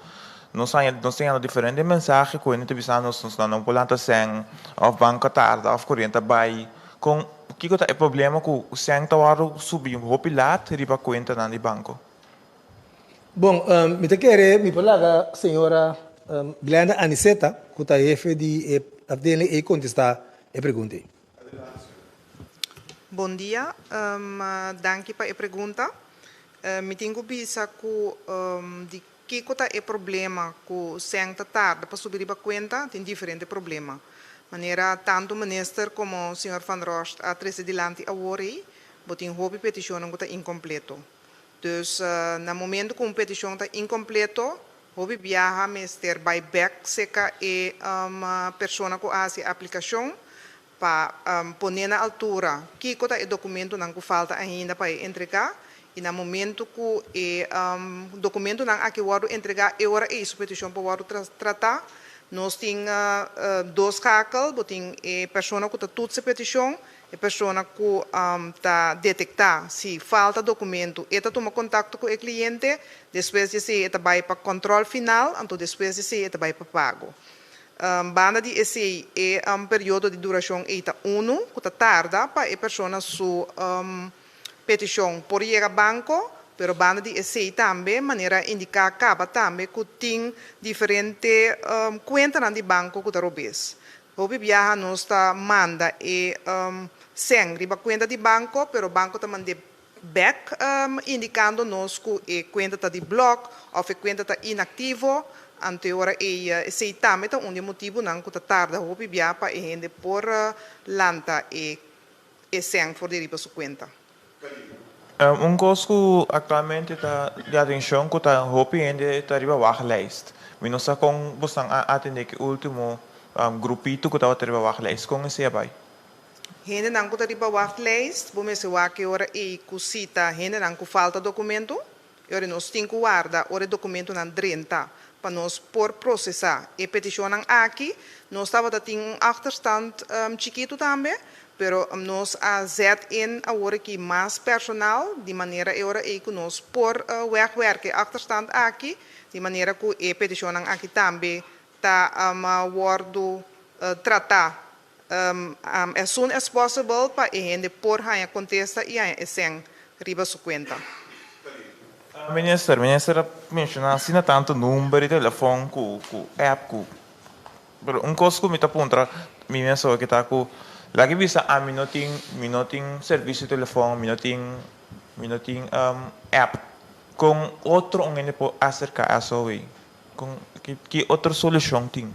nos haña, nos ta hañando diferente mensahe cu hende ta bisa nos, nos no por lanta sèn, of banco a tarda, of coriente a bay. Kon, kiko ta e problema ku sèn ta wòrdu subi hopi lat riba kuentanan di banko? Bon, mi ta kere mi por laga señora Glenda Aniceta, ku ta hefe di e afdeling ei kontestá e pregunta ei. Bon dia, danki pa e pregunta. Mi tin ku bisa ku di Kiko ta e problema ku sèn ta tarda pa subi riba kuenta? Tin diferente problema. Manera tantu minister komo señor Van Rost a trese dilanti awor ei, bo tin hopi petishonnan ku ta inkompleto. Dus na momentu ku un petishon ta inkompleto, hopi biaha mester bai bèk seka e persona ku a hasi e aplikashon pa pone na altura kiko ta e dokumentonan ku falta ainda pa e entregá i na momentu ku e dokumentonan aki wòrdu entregá e ora ei su petishon por wòrdu tratá. Nos tin dos skakel, bo tin e persona ku ta tutsa e petishon, e persona ku ta detektá si falta dokumentu e ta tuma kontakto ku e kliente, despues di esei e ta bai pa kòntròl final, anto despues di esei e ta bai pa pago. Banda di esei e periodo di durashon ei ta unu ku ta tarda pa e persona su petishon por yega banko, pero banda di esei tambe manera indiká kaba tambe ku tin diferente kuentanan di banko ku ta robes. Hopi biaha nos ta manda e sèn riba kuenta di banko, pero banko ta mand'é bèk indikando nos ku e kuenta ta di blòk òf e kuenta ta inaktivo, anto e ora ei esei tambe ta un di e motibunan ku ta tarda hopi bia pa e hende por lanta e e sèn for di riba su kuenta. Un kos ku aktualmente ta di atenshon ku ta hopi hende ta riba wachtlijst. Mi no sa kon bosnan a atendé ki último grupito ku tabata riba wachtlijst. Kon esei a bai? Hendenan ku ta riba wachtlijst, bo mester wak e ora ei ku si ta hendenan ku falta dokumento. E ora nos tin ku warda ora e dokumentonan drenta pa nos por prosesá e petishonnan aki. Nos tabata tin un achterstand chikitu tambe, pero nos a zet in awor aki mas personal di manera e ora ei ku nos por wegwerk e achterstand aki, di manera ku e petishonnan aki tambe ta wòrdu tratá As soon as possible pa e hende por haña kontesta i haña e sèn riba su kuenta. Minister, minister a menshoná asina tantu number di telefòn ku ku app ku pero un kos ku mi ta puntra mi mes awe ta ku laga bisa ami no tin mi no tin servisio di telefòn mi no tin mi no tin app kon otro un hende por aserká SOW kon ki otro solushon tin?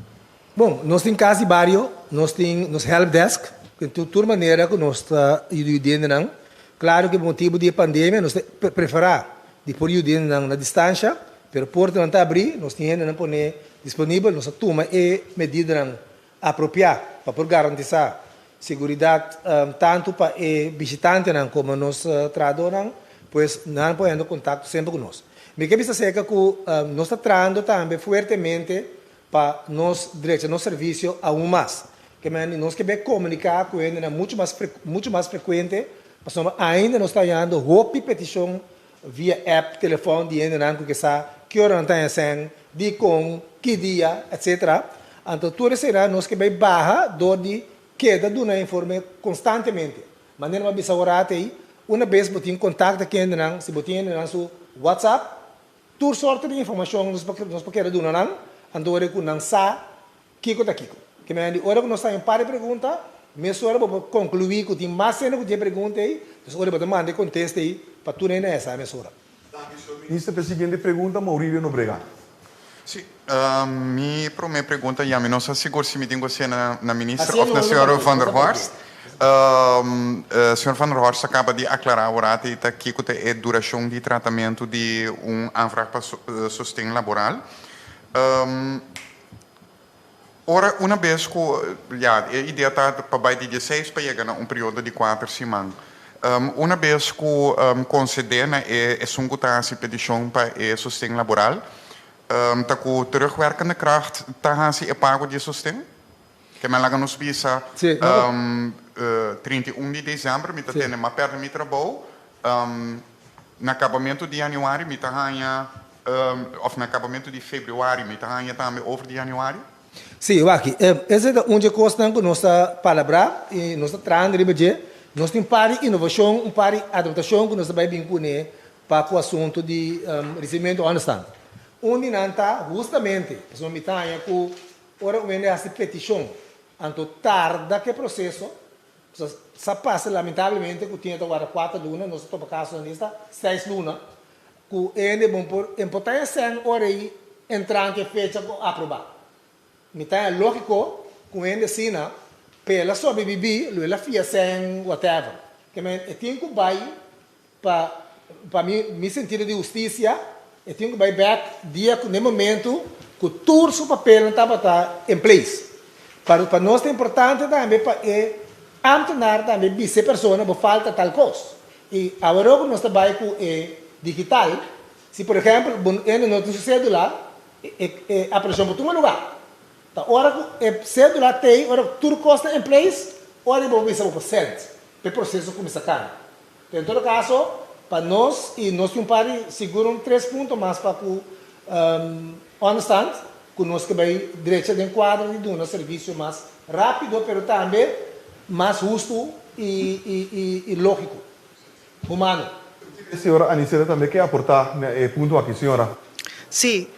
Bon, nos tin kas di bario, nos tin nos help desk, ku tur tur manera ku nos ta yuda yudendenan. Klaro ku pa motibu di e pandemia nos ta preferá di por yudendenan na distansha, pero portanan ta abrí, nos tin hendenan pone disponibel, nos a tuma e medidanan apropiá pa por garantisá seguridat tantu pa e bishitantenan komo nos trahadónan. Pues nan por hendo kontakto semper ku nos. Mi ke bisa seka ku nos ta trahando tambe fuertemente pa nos drecha nos servisio aun mas. Ke mende nos ke be komuniká ku hendenan muchu mas muchu mas frekuente pasobra ainda nos ta hañando hopi petishon via app, telefòn di hendenan ku ke sa ki ora nan ta haña sèn, dikon, ki dia, etsetera. Anto tur eseinan nos ke bai baha dor di keda duna informe konstantemente. Manera mi a bisa ora ate ei, una bes bo tin kontakto ku hendenan, si bo tin hendenan su WhatsApp, tur sorto di informashon nos por nos por keda duna nan, anto ora ku nan sa kiko ta kiko. Ke manera di ora ku nos ta haña un par di pregunta, mesora bo por konkluí ku tin mas hende ku tin e pregunta ei, dus ora bo ta manda e kontesta ei pa tur hende haña sa mesora. Danki, señor Minister. Pa e siguiente pregunta, Maurilio Nobrega. Sí, mi promé pregunta ya mi no sa sigur si mi tin ku hasié na minister òf na señor Van der Horst. Señor Van der Horst a kaba di aklará awor i ta kiko ta e durashon di tratamentu di un aanvraag pa sosten laboral. Ora una bes ku, ya, e idea ta pa bai di dieseis pa yega na un periodo di kuater siman. Una bes ku konsedé na e esun ku ta hasi petishon pa e sosten laboral, ta ku terugwerkende kracht ta hasi e pago di e sosten? Ke men laga nos bisa, 31 di desèmber mi ta tene m'a pèrdè mi trabou, na kabamentu di yanüari mi ta haña Of na kabamentu di februari, mi ta haña tambe over di januari? Sí, wak, esei ta un dje kosnan ku nos ta palabrá i nos ta trahando riba dje. Nos tin un par di inovashon, un par di adaptashon ku nos ta bai bin kuné pa ku asuntu di risibimentu ònderstant. Un di nan ta hustamente, pasobra mi ta haña ku ora un hende hasi petishon anto tarda ku e proseso, pasobra sa pasa lamentablemente ku tin e ta warda kuater luna, nos a topa kasonan di esta seis luna, Ku hende bon por importá e sèn ora ei entrante e fecha ku aprobá. Mi ta haña lógiko ku hende asina pa el a sobrebibí lo el a fia sèn whatever. Ke men e tin ku bai pa pa mi mi sentido di hustisia e tin ku bai bèk dia ku n'e momentu ku tur su papelnan tabata in place. Pa pa nos ta importante tambe pa e ámtenar tambe bisa e persona bo falta tal kos. I aworó ku nos ta bai ku e digital, si por ehèmpel bo hende no tin su sédula, e e apelashon por tuma lugá. Ta ora ku e sédula t'ei, ora ku tur kos ta in place, ora ei bo por bisa bo por send pa e proseso kuminsá kana. Pero en todo kaso, pa nos, i nos tin un par di, sigur un tres punto mas pa ku ònderstand, ku nos ke bai drecha den kuadro di duna servisio mas rápido, pero tambe mas hustu i lógiko, humano. Señora Aniceta tambe ke aportá na e punto aki, señora. Sí,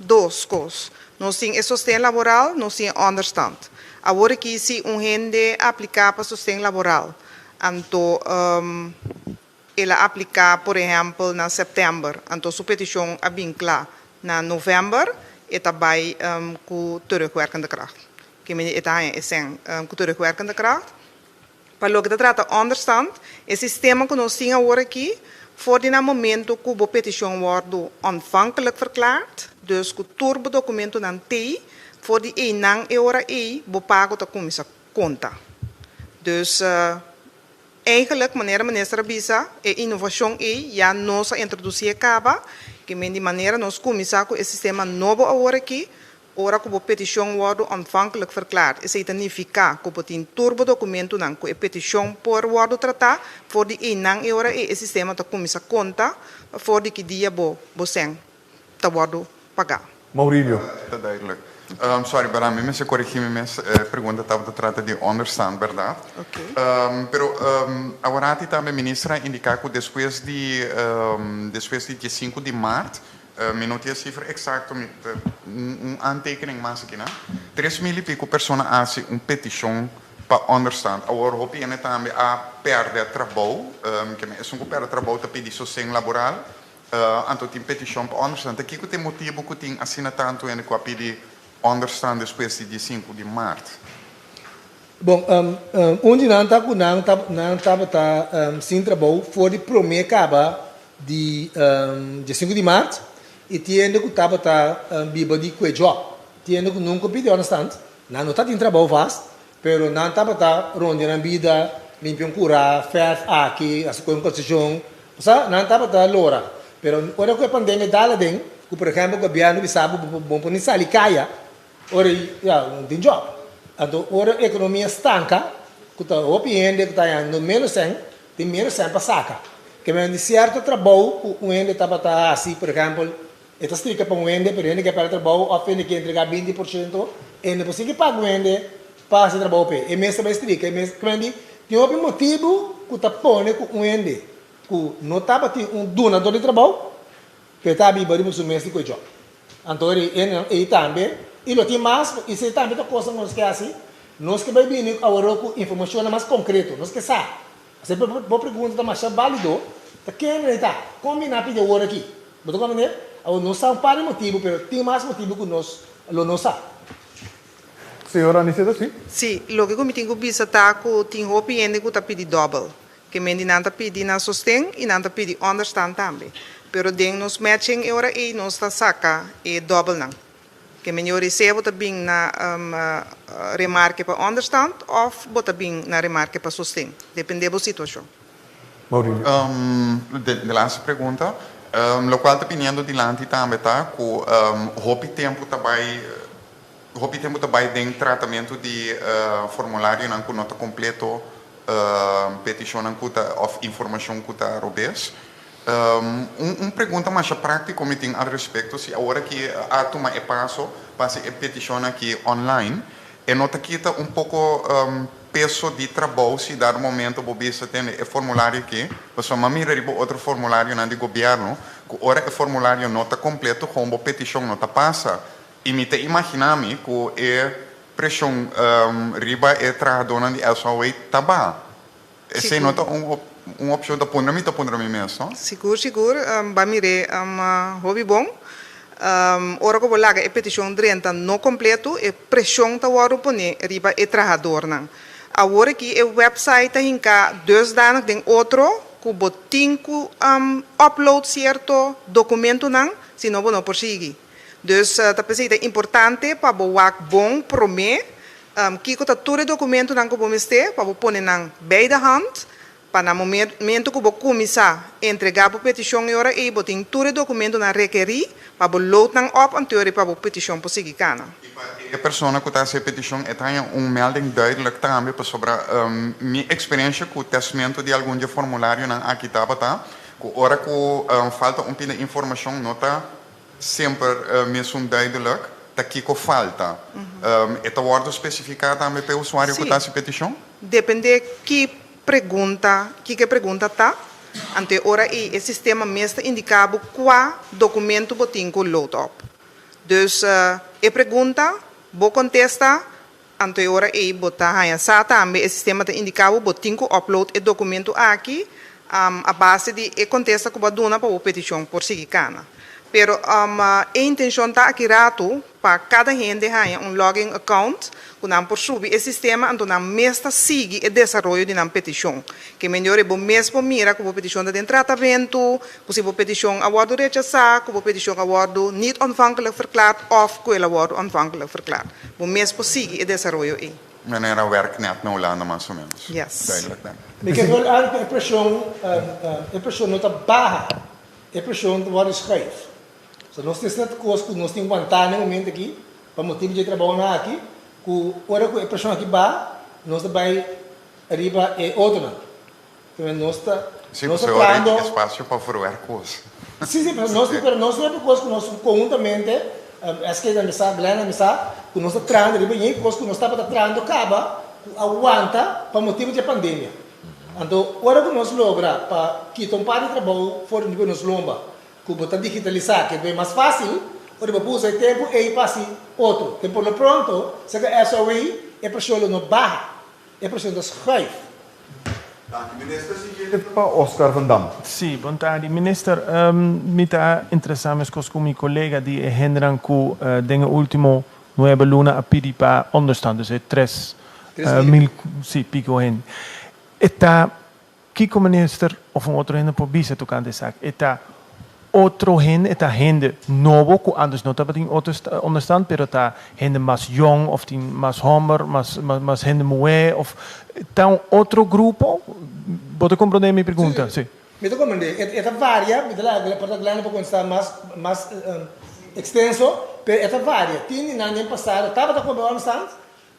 dos kos. Nos tin e sosten laboral, nos tin e ònderstand. Awor aki si un hende apliká pa sosten laboral, anto El a apliká, por ehèmpel, na sèptèmber, anto su petishon a bin kla na novèmber, e ta bai ku terugwerkende kracht. Ke mende e ta haña e sèn ku terugwerkende kracht. Pa loke ta trata ònderstand, e sistema ku nos tin awor aki, for di na momento ku bo petishon wòrdu ontvankelijk verklaard, dus ku tur bo dokumentonan t'ei, for di einan e ora ei bo pago ta kuminsá konta. Dus. Eigenlijk, manera minister a bisa, e inovashon ei ya nos a introdusié kaba, ke men di manera nos kuminsá ku e sistema nobo awor aki, ora ku bo petishon wòrdu ontvankelijk verklaard, esei ta nifiká ku bo tin tur bo dokumentunan ku e petishon por wòrdu tratá, for di einan e ora ei e sistema ta kuminsá konta for di ki dia bo bo sèn ta wòrdu pagá. Maurilio. Ta duidelijk. Sorry, pero ami mester corrigi mi mes. E pregunta tabata trata di onderstand, berdad? Pero aworati tambe minister a indica cu despues di despues di diesinku di maart, mi no tin e cifra exacto, mi ta un aantekening mas aki na, 3000 y pico persona a haci un peticion pa onderstand. Awor hopi hende tambe a perde trabou, esun cu perde trabou ta pidi sosten laboral. Anto tin petishon pa ònderstan. Ta kiko ta e motibu ku tin asina tantu hende ku a pidi ònderstan despues di diesinku di mart? Bon, un di nan ta ku nan nan tabata sin trabou for di promé kaba di diesinku di mart i tin hende ku tabata biba di kue jòb. Tin hende ku nunka pidi ònderstan, nan no ta tin trabou vast, pero nan tabata rondia nan bida, limpia un kurá, fèrf aki, hasi kue un konseshon. Osea, nan tabata lora. Pero ora ku e pandemia dal aden, ku por ehèmpel gobièrnu bisa bo bo no por ni sali kaya, ora ya, no tin jòb. Anto ora ekonomia stanka, ku ta hopi hende ku ta hañando ménos sèn, tin ménos sèn pa saka. Ke men di sierto trabou ku un hende tabata hasi, por ehèmpel, e ta strika pa un hende, pero hende ke pèrdè trabou òf hende ke entregá 20%, e no por sigui paga un hende pa hasi trabou p'e. E mes ta bai strika, e mes, ke men di tin hopi motibu ku ta pone ku un hende ku no tabatin un dunador di trabou, pero e ta biba riba su mes di ku e jòb. Anto e hendenan ei tambe, i lo tin mas, i esei tambe ta kosnan ku nos ke hasi, nos ke bai bini aworó ku informashonnan mas konkreto, nos ke sa. Esei bo pregunta ta masha bálido, ta ken ei ta? Kon mi na pidi awor aki? Bo ta komprendé? Awor nos sa un par di motibu, pero tin mas motibu ku nos lo no sa. Señora Aniceta, si? Si, loke ku mi tin ku bisa ta ku tin hopi hende ku ta pidi dòbel. Ke men di nan ta pidi nan sosten i nan ta pidi ònderstan tambe. Pero den nos matching e ora ei nos ta saka e dòbelnan. Ke men yo resea bo ta bin na remarke pa ònderstand òf bo ta bin na remarke pa sosten, depende bo situashon. Maurilio. De laatste pregunta. Lokual ta biniendo dilanti tambe ta ku hopi tempu ta bai hopi tempu ta bai den tratamentu di formularionan ku no ta kompleto, petishonnan ku ta òf informashon ku ta robes. Un pregunta masha práktiko mi tin al respekto, si awor aki a tuma e paso pa hasi e petishon aki online, e no ta kita un poko peso di trabou si dado momento bo bisa tende e formulario aki? Pasobra mi a mira riba otro formularionan di gobièrnu ku ora e formulario no ta kompleto kon bo petishon no ta pasa. I mi ta imaginá mi ku e preshon riba e trahadónan di SOA ta baha. Esei no ta un opshon ta puntra mi ta puntra mi mes, no? Sigur, sigur. Ba mir'é hopi bon. Ora ku bo laga e petishon drenta no kompleto, e preshon ta wòrdu poné riba e trahadornan. Awor aki e wèpsait ta hinká dusdanig den otro ku bo tin ku upload sierto dokumentunan, sino bo no por sigui. Dus ta p'esei ta importante pa bo wak bon promé kiko ta tur e dokumentunan ku bo mester pa bo pone nan bij de hand pa na momento ku bo kuminsá entregá bo petishon e ora ei bo tin tur e dokumentunan rekerí pa bo load nan op anteori pa bo petishon por sigui kana. I pa e persona ku ta hasi e petishon e ta haña un melding duidelijk tambe pasobra mi eksperensha ku tèstmentu di algun di e formularionan aki tabata ku ora ku falta un pida informashon no ta Semper mesun duidelijk ta kiko falta. E ta wordo specifica tambe p'e usuario cu ta haci peticion? Depende ki pregunta, kiko e pregunta ta, anto e ora ei e sistema mes ta indica bo cua documento bo tin cu load op. Dus e pregunta, bo contesta, anto e ora ei bo ta haña sa tambe e sistema ta indica bo bo tin cu upload e documento aki a base di e contesta cu bo a duna pa bo peticion por sigui cana. Pero e intencion ta aki rato pa cada hende haña un login account cu nan por subi e sistema anto nan mes ta sigui e desaroyo di nan peticion. Ke men ora bo mes por mira cu bo peticion ta den tratamento, cu si bo peticion a wordo rechasa, cu bo peticion a wordo niet ontvankelijk verklaard of cu el a wordo ontvankelijk verklaard. Bo mes por sigui e desaroyo ei. Manera werknet na Hulanda mas o menos. Yes. Duidelijk dan. Mi ke wel aan ku e preshon e preshon no ta baha, e preshon ta wòrdu schuif. So nos tin sert kos ku nos tin wantá na e momento aki pa motibu dje trabounan aki ku ora ku e preshon aki baha nos ta bai riba e otronan. Pero nos ta Sí, nos ta pasobra ora ei trahando tin espasio pa verwerk kos. Sí, sí, pero nos pero nos tin hopi kos ku nos konhuntamente, SK ta misa, Glenn a misa, ku nos ta trahando riba ñei kos ku nos tabata trahando kaba ku a wanta pa motibu di e pandemia. Anto ora ku nos logra pa kita un par di trabou for di riba nos lomba ku bo ta digitalisá ke bai mas fásil, ora bo por usa e tempu ei pa hasi otro. Te por lo pronto, serka SOE e preshon lo no baha, e preshon ta schuif. Danki minister. Siguiente pa Oscar van Dam. Sí, bon tardi minister. Mi ta interesá meskos ku mi kolega di e hendenan ku den e último nuebe luna a pidi pa onderstand, dus e tres mil sí piko hende. E ta kiko minister òf un otro hende por bisa tokante esaki? E ta Otro hende, e ta hende nobo ku antes no tabatin onderstand, pero ta hende mas yong of tin mas homber, mas mas hende muhé of ta un otro grupo? Bo ta komprondé mi pregunta? Sí. Mi ta komprendé. E ta varia, mi ta laga por ta Glenda por kontestá mas mas ekstenso, pero e ta varia. Tin di nan den pasado tabata koba ònderstand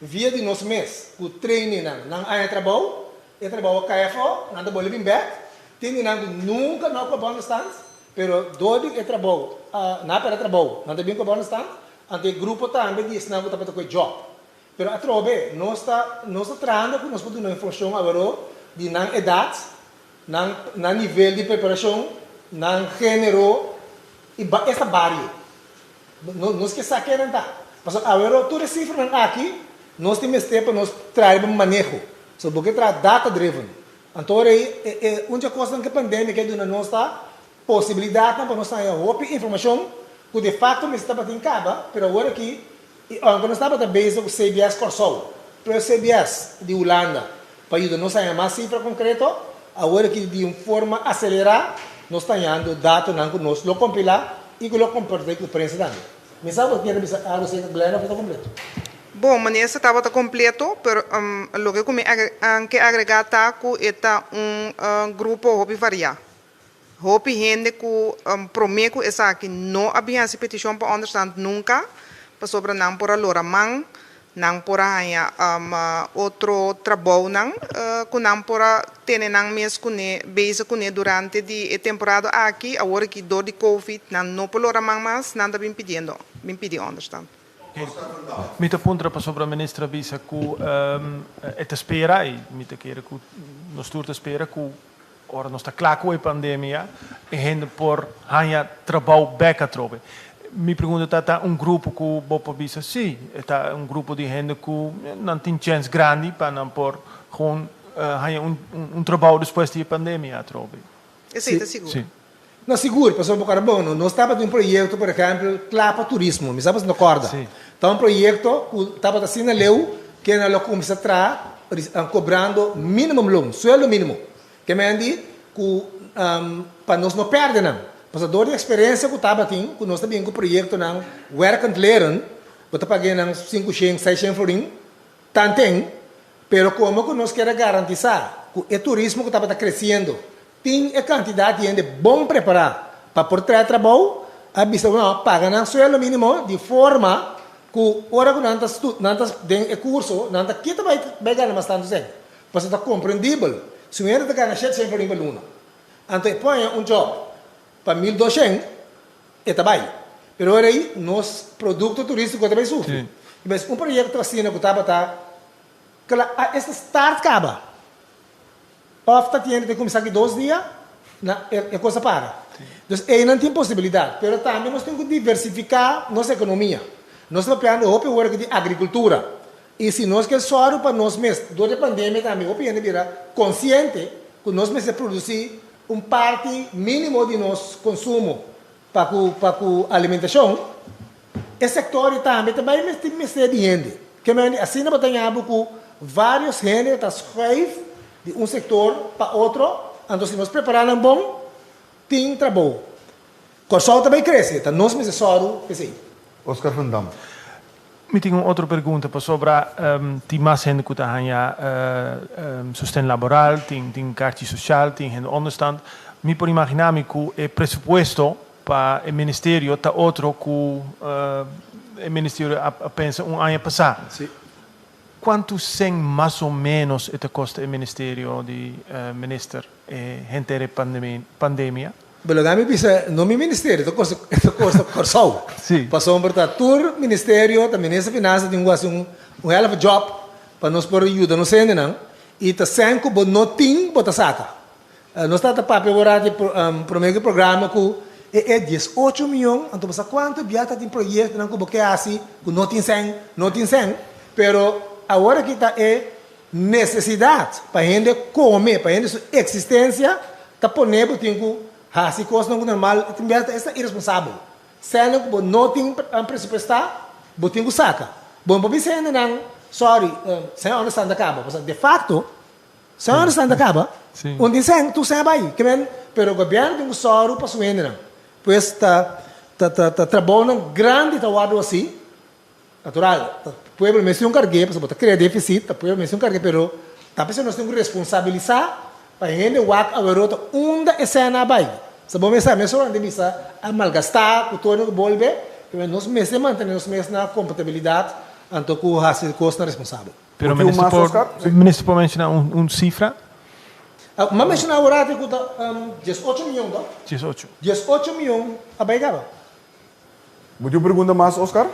via di nos mes ku trainingnan. Nan haña trabou, e trabou a kai afó, nan ta bolbe bin bèk. Tin di nan ku nunka no a koba ònderstand, pero dor di e trabou, nan a pèrdè trabou, nan ta bin koba ònderstand. Anto e grupo tambe di esnan ku tabata ku e djòp. Pero atrobe, nos ta nos ta trahando ku nos por duna informashon aweró di nan edat, nan nan nivel di preparashon, nan género i ba esta bario. No nos ke sa ken nan ta. Pasobra aweró tur e sifranan aki nos tin mester pa nos traha riba maneho. So bo ke traha data driven. Anto ora ei e e un dje kosnan ku e pandemia ke duna nos ta posibilidatnan pa nos haña hopi informashon ku de fakto mester tabatin kaba, pero awor aki I aunke nos tabata bezig ku CBS Kòrsou, plus CBS di Hulanda, pa yuda nos haña mas sifra konkreto, awor aki di un forma aselerá nos ta hañando datonan ku nos lo kompilá i ku lo kompartí ku prensa tambe. Mi sa bo kier bisa algu aserka Glenn òf e ta kompleto? Bon, manera tabata kompleto, pero loke ku mi ke agregá ta ku e ta un grupo hopi variá. Hopi hende ku promé ku esaki no a bin hasi petishon pa ònderstand nunka, pasobra nan por a lora man, nan por a haña otro trabounan ku nan por a tene nan mes kuné, bezig kuné durante di e temporada aki. Awor aki dor di covid nan no por lora man mas, nan ta bin pidiendo, bin pidi ònderstand. Mi ta puntra pasobra minister a bisa ku e ta spera i mi ta kere ku nos tur ta spera ku Ora nos ta kla ku e pandemia, e hende por haña trabou bèk atrobe. Mi pregunta ta, ta un grupo ku bo por bisa sí, e ta un grupo di hende ku nan tin chèns grandi pa nan por gewoon haña un trabou despues di e pandemia atrobe? Esei ta sigur. Sí. No, sigur, pasobra bo kòrda bon, no, nos tabata un proyekto, por ehèmpel, kla pa turismo, mi sa bo si no kòrda. Ta un proyekto ku tabata asina leu ke nan lo kuminsá traha kobrando minimumloon, sueldo mínimo. Ke men di ku pa nos no pèrdè nan. Pasobra dor di eksperensia ku tabatin, ku nos ta bin ku proyektonan werkend leren, bo ta pag'é nan sinkushen, seishen florin, tanten, pero komo ku nos kier a garantisá ku e turismo ku tabata kresiendo tin e kantidat di hende bon prepará pa por traha trabou, a bisa ku nan paga nan sueldo mínimo di forma ku ora ku nan ta nan ta den e kurso nan ta kita bai bai gana mas tantu sèn. Pasobra ta komprendibel, si un hende ta gana shet shen florin pa luna, anto e poña un job pa 1200, e ta bai. Pero ora ei nos produkto turístiko ta bai sufri. I bes un proyekto asina ku tabata kla, a esta start kaba, òf ta tiene ta kuminsá ki dos dia, na e kos a para. Dus einan tin posibilidat, pero tambe nos tin ku diversifiká nos ekonomia. Nos ta papiando hopi ora di agrikultura. I si nos ke sòru pa nos mes, dor di e pandemia tambe hopi hende bira konsiente ku nos mester produsí un parti mínimo di nos konsumo pa ku pa ku alimentashon, e sektor ei tambe ta bai tin mester di hende. Ke mende asina bo ta ña bo ku vários hende ta schuif di un sektor pa otro, anto si nos prepará nan bon, tin trabou. Kòrsou ta bai krese, ta nos mester sòru p'esei. Oscar van Dam. Mi tin un otro pregunta pasobra tin mas hende ku ta haña sosten laboral, tin tin karchi sosial, tin hende onderstand. Mi por imaginá mi ku e presupuesto pa e ministerio ta otro ku e ministerio a pensa un aña pasá. Kuantu sèn mas o ménos e ta kosta e ministerio di minister e henter e pandemia? Bo lo mi bisa no mi ministerio, ta kosta ta kosta Kòrsou. Pasobra ta tur ministerio, ta minister di finansa tin ku hasi un un hell of a job pa nos por yuda nos hendenan i ta sèn ku bo no tin bo ta saka. Nos tabata papia ora di promé ku e programa ku e e 18 mion, anto bo sa kuantu bia ta tin proyektonan ku bo ke hasi ku no tin sèn, no tin sèn, pero awor aki ta e nesesidat pa hende kome, pa hende su eksistensia ta pone bo tin ku hasi kosnan ku normal tin bes ta esta iresponsabel. Sènnan ku bo no tin presupuestá, bo tin ku saka. Bo no por bisa hendenan, sorry, sèn ònde stan ta kaba, pasobra defakto Sèn ora stan ta kaba, un tin sèn, tur sèn a bai. Ke men, pero gobièrnu tin ku sòru pa su hendenan. Pues ta ta ta ta trabounan grandi ta wòrdu hasi. Natural, ta pueblo mester un karg'é, pasobra bo ta krea defisit, ta pueblo mester un karg'é, pero ta p'esei nos tin ku responsabilisá. Pa hende wak aweró ta unda e sèn a bai. Sa bo mester mesora nan ta bisa a malgastá ku tur ku bolbe, pero nos mester mantené nos mes na kompatibilidat anto ku hasi kosnan responsabel. Pero minister por minister por menshoná un sifra? M'a menshoná aworati ku ta 18 mion to? 18. 18 mion a bai kaba. Bo tin un pregunta mas Oscar?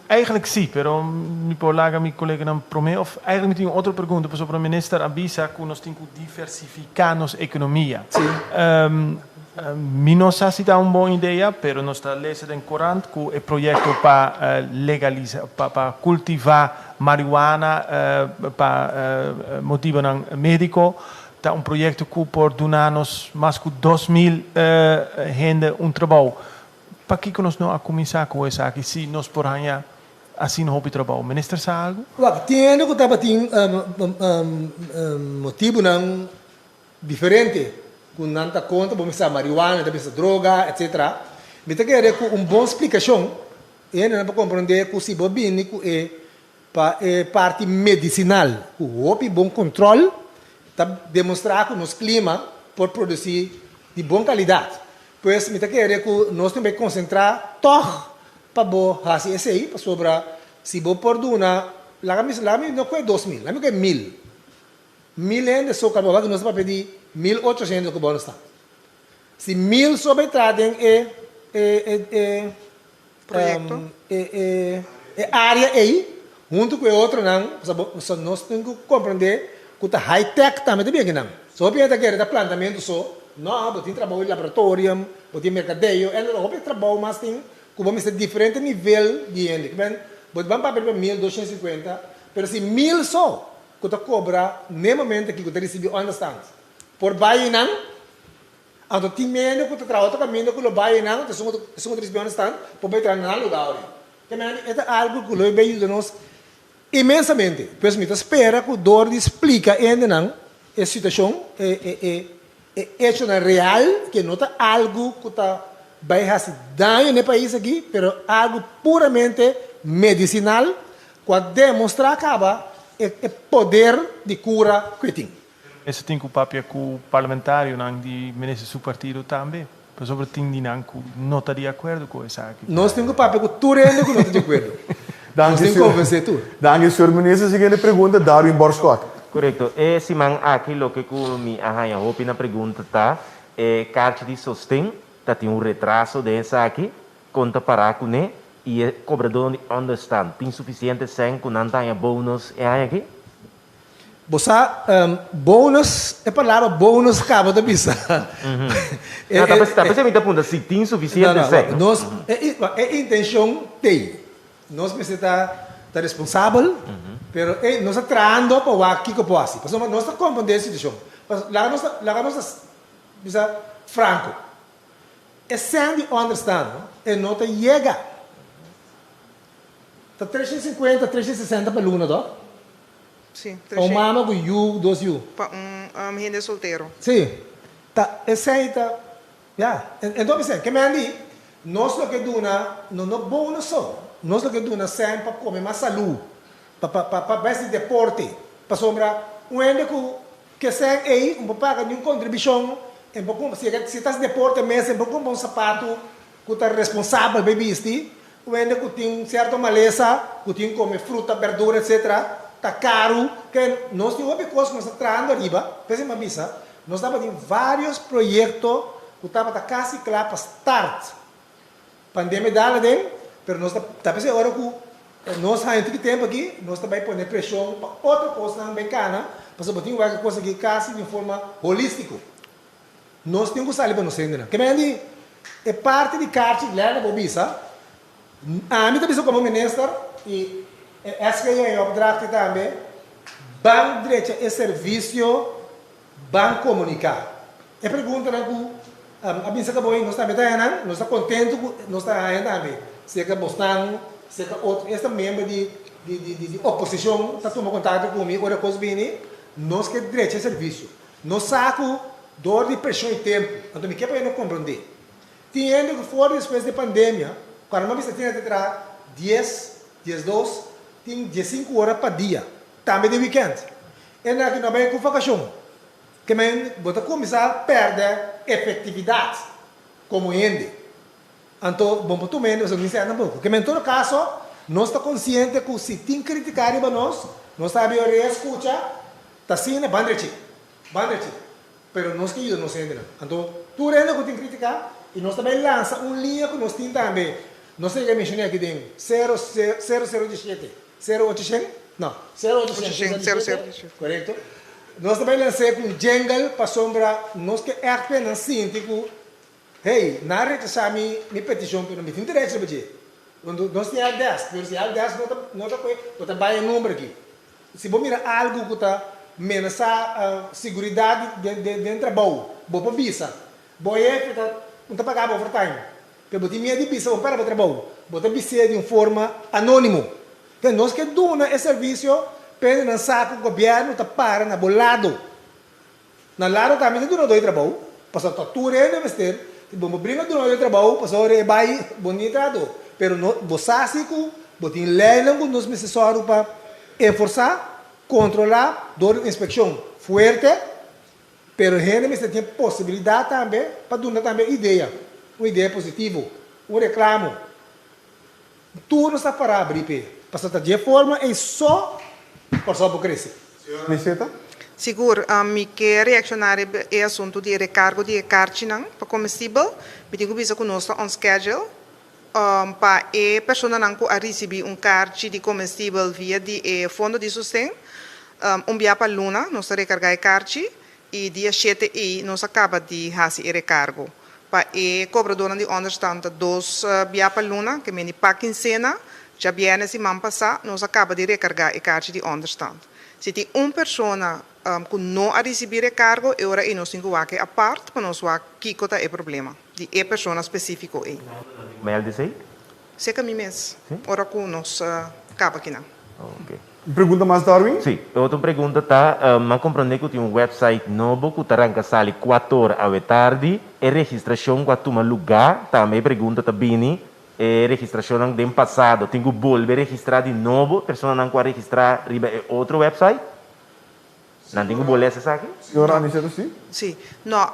Eigenlijk si, pero mi por laga mi coleganan prome of eigenlijk mi tin un otro pregunta pasobra minister a bisa cu nos tin cu diversifica nos economia. Mi no sa si ta un bon idea, pero nos ta lesa den corant cu e proyecto pa legalisa pa pa cultiva marihuana pa motibonan medico ta un proyecto cu por duna nos mas cu 2000 hende un trabou. Pakiko nos no a kuminsá ku esaki si nos por haña asina hopi trabou? Minister sa algu? Wak, tin hende ku tabatin motibunan diferente ku nan ta kontra, bo mester sa marihuana, ta bisa droga, etsetera. Mi ta kere ku un bon splikashon e hendenan por komprondé ku si bo bini ku e pa e parti medisinal ku hopi bon kontròl ta demostrá ku nos klima por produsí di bon kalidat. Pues mi ta kere ku nos tin bai konsentrá tòg pa bo hasi esei, pasobra si bo por duna, laga mi laga mi no kohe 2000, laga mi kohe mil, mil hende so kaba wak nos ta papia di 1800 ku bo no sta. Si mil so bai tra den e e e e Proyekto. E e e área ei huntu ku e otronan, pasobra bo pasobra nos tin ku komprendé ku ta high tech tambe ta bien kinan. So hopi hende ta kere ta plantamentu so, no, bo tin trabou di laboratorium, bo tin merkadeo, en hopi trabou mas tin ku bo mester diferente nivel di hende. Kiben bo ta ban papia riba 1250, pero si mil so ku ta kobra n'e momento aki ku ta risibí onderstand por bai einan, Anto tin mende ku ta traha otro kaminda ku lo bai einan, anto esun ku esun ku ta risibí onderstand por bai traha na nan lugá ori. Te mende e ta algu ku lo bai yuda nos inmensamente. Pues mi ta spera ku dor di splika hendenan e situashon, e e e e echonan real, ke no ta algu ku ta bai hasi daño na e pais aki, pero algu puramente medisinal ku a demostrá kaba e e poder di kura ku e tin. Mester tin ku papia ku parlamentarionan di minister su partido tambe, pasobra tin di nan ku no ta di akuerdo ku esaki. Nos tin ku papia ku tur hende ku no ta di akuerdo. Nos tin ku konvensé tur. Danki, señor minister. Siguiente pregunta, Darwin Borschot. Korekto. E siman aki loke ku mi a haña hopi na pregunta ta e karchi di sosten ta tin un retraso den esaki, kon ta pará kuné i e kobradónan di ònderstant tin sufisiente sèn ku nan ta haña bonus e aña aki? Bo sa, bonus, e palabra bonus kaba ta bisa. No, ta p'esei mi ta puntra si tin sufisiente sèn. No, no, nos, e intenshon t'ei. Nos mester ta ta responsabel, pero e nos ta trahando pa wak kiko por hasi. Pasobra nos ta komprondé e situashon. Laga nos ta, laga nos ta bisa franko. E sèn di ònderstan, e no ta yega. Ta 350, 360 pa luna toch? Sí, Pa un mama ku yu, dos yu. Pa un hende soltero. Sí. Ta esei ta, ya. Enton mi sèn, ke men di, nos lo ke duna, no no bonus so, nos lo ke duna sèn pa kome mas salú, pa pa pa pa bes di deporte, pasobra un hende ku ke sèn ei un por paga niun kontribushon, en por kumpra, si si e ta hasi deporte mes, en por kumpra un sapatu ku ta responsabel pa e bisti, Un hende ku tin un sierto malesa, ku tin kome fruta, berdura etc. Ta karu. Ke nos tin hopi kos ku nos ta trahando ariba. P'esei mi a bisa, nos tabatin vários proyekto ku tabata kasi kla pa start. Pandemia dal aden, pero nos ta ta p'esei ora ku nos haña tiki tempu aki, nos ta bai pone preshon pa otro kosnan bai kana, pasobra bo tin wak e kos aki kasi di un forma holístiko. Nos tin ku sali pa nos hendenan. Ke men di e parti di karchi lèlè bo bisa, ami ta bisa komo minister i e SGJ e opdracht tambe, ban drecha e servisio, ban komuniká. E preguntanan ku a bisa ka bo ei nos tambe ta haña nan, nos ta kontentu ku nos ta haña tambe. Serka bosnan, serka otro, esta miembro di di oposishon ta tuma kontakto ku mi ora kos bini, nos ke drecha e servisio. Nos sa ku dor di preshon i tempu, anto mi ke pa e no komprondé. Tin hende ku for despues di pandemia, ku a bisa tin hende ta traha dies, 12, tin 15 ora pa dia, tambe den wikènt. E nan aki no a bai ku vakashon. Ke men bo ta kuminsá pèrdè efektividat komo hende. Anto bo por tuma hende pasobra mi sèn tampoko. Ke men en todo kaso nos ta konsiente ku si tin kritiká riba nos, nos ta habi orea skucha, ta asina ban drechi, ban drechi. Pero nos ke yuda nos hendenan. Anto tur hende ku tin kritiká i nos ta bai lansa un liña ku nos tin tambe, nos a yega menshoné aki den sero sero sero diesshete, sero ocho shen, no, sero ocho shen sero diesshete, korekto. Nos ta bai lans'é ku un jingle pasobra nos ke ègt pa nan sinti ku hey, nan a rechasá mi mi petishon pero mi tin derecho riba dje. Nos tin helpdesk, pero si helpdesk no ta no ta kohe bo ta bai e number aki. Si bo mira algu ku ta menasá siguridat den trabou, bo por bisa. Bo hefe ta no ta paga bo overtime, pero bo tin miedu di bisa bo pèrdè bo trabou. Bo ta bis'é di un forma anónimo. Entonces nos ke duna e servisio p'e nan sa ku gobièrnu ta para na bo lado. Na lado tambe ta duna doi trabou, pasobra ta tur hende mester, si bo no bringa duna doi trabou pasobra e bai bo ni trahadó. Pero no bo sa si ku bo tin leinan ku nos mester sòru pa enforsá, kontrolá dor di un inspekshon fuerte, pero hende mester tin e posibilidat tambe pa duna tambe idea, un idea positivo, un reklamo. Tur nos ta pará abrí p'e, pasobra ta dje forma ei so Kòrsou por krese. Señora Aniceta. Sigur, mi ke reakshoná riba e asuntu di e rekargo di e karchinan pa komestibel. Mi tin ku bisa ku nos ta on schedule pa e personanan ku a risibí un karchi di komestibel via di e fondo di sosten. Un bia pa luna nos ta rekargá e karchi I dia shete ei nos a kaba di hasi e rekargo. Pa e kobradónan di ònderstan ta dos bia pa luna, ke meni pa kinsena. Djabièrnè siman pasá nos a kaba di rekargá e karchi di ònderstan. Si tin un persona ku no a risibí rekargo, e ora ei nos tin ku wak e apart pa nos wak kiko ta e problema di e persona spesífiko ei. Mel di esei? Seka mi mes ora ku nos kaba kinan. Ok. Un pregunta mas Darwin? Sí, e otro pregunta ta, m'a comprende cu tin un website nobo cu ta ranca sali cuator awe tardi, e registracion cu a tuma luga, tambe e pregunta ta bini, e registracionnan den pasado tin cu bolbe registra di nobo, personanan cu a registra riba e otro website? Nan tin cu bolbe haci esaki? Señora Aniceto, sí? Sí. No,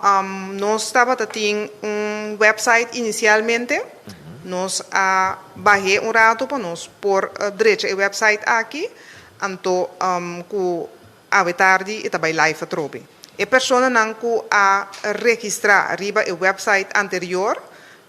nos tabata tin un website inicialmente. Nos a bah'é un rato pa nos por drecha e website aki, anto cu awe tardi e ta bay live atrobe. E personanan cu a registra riba e website anterior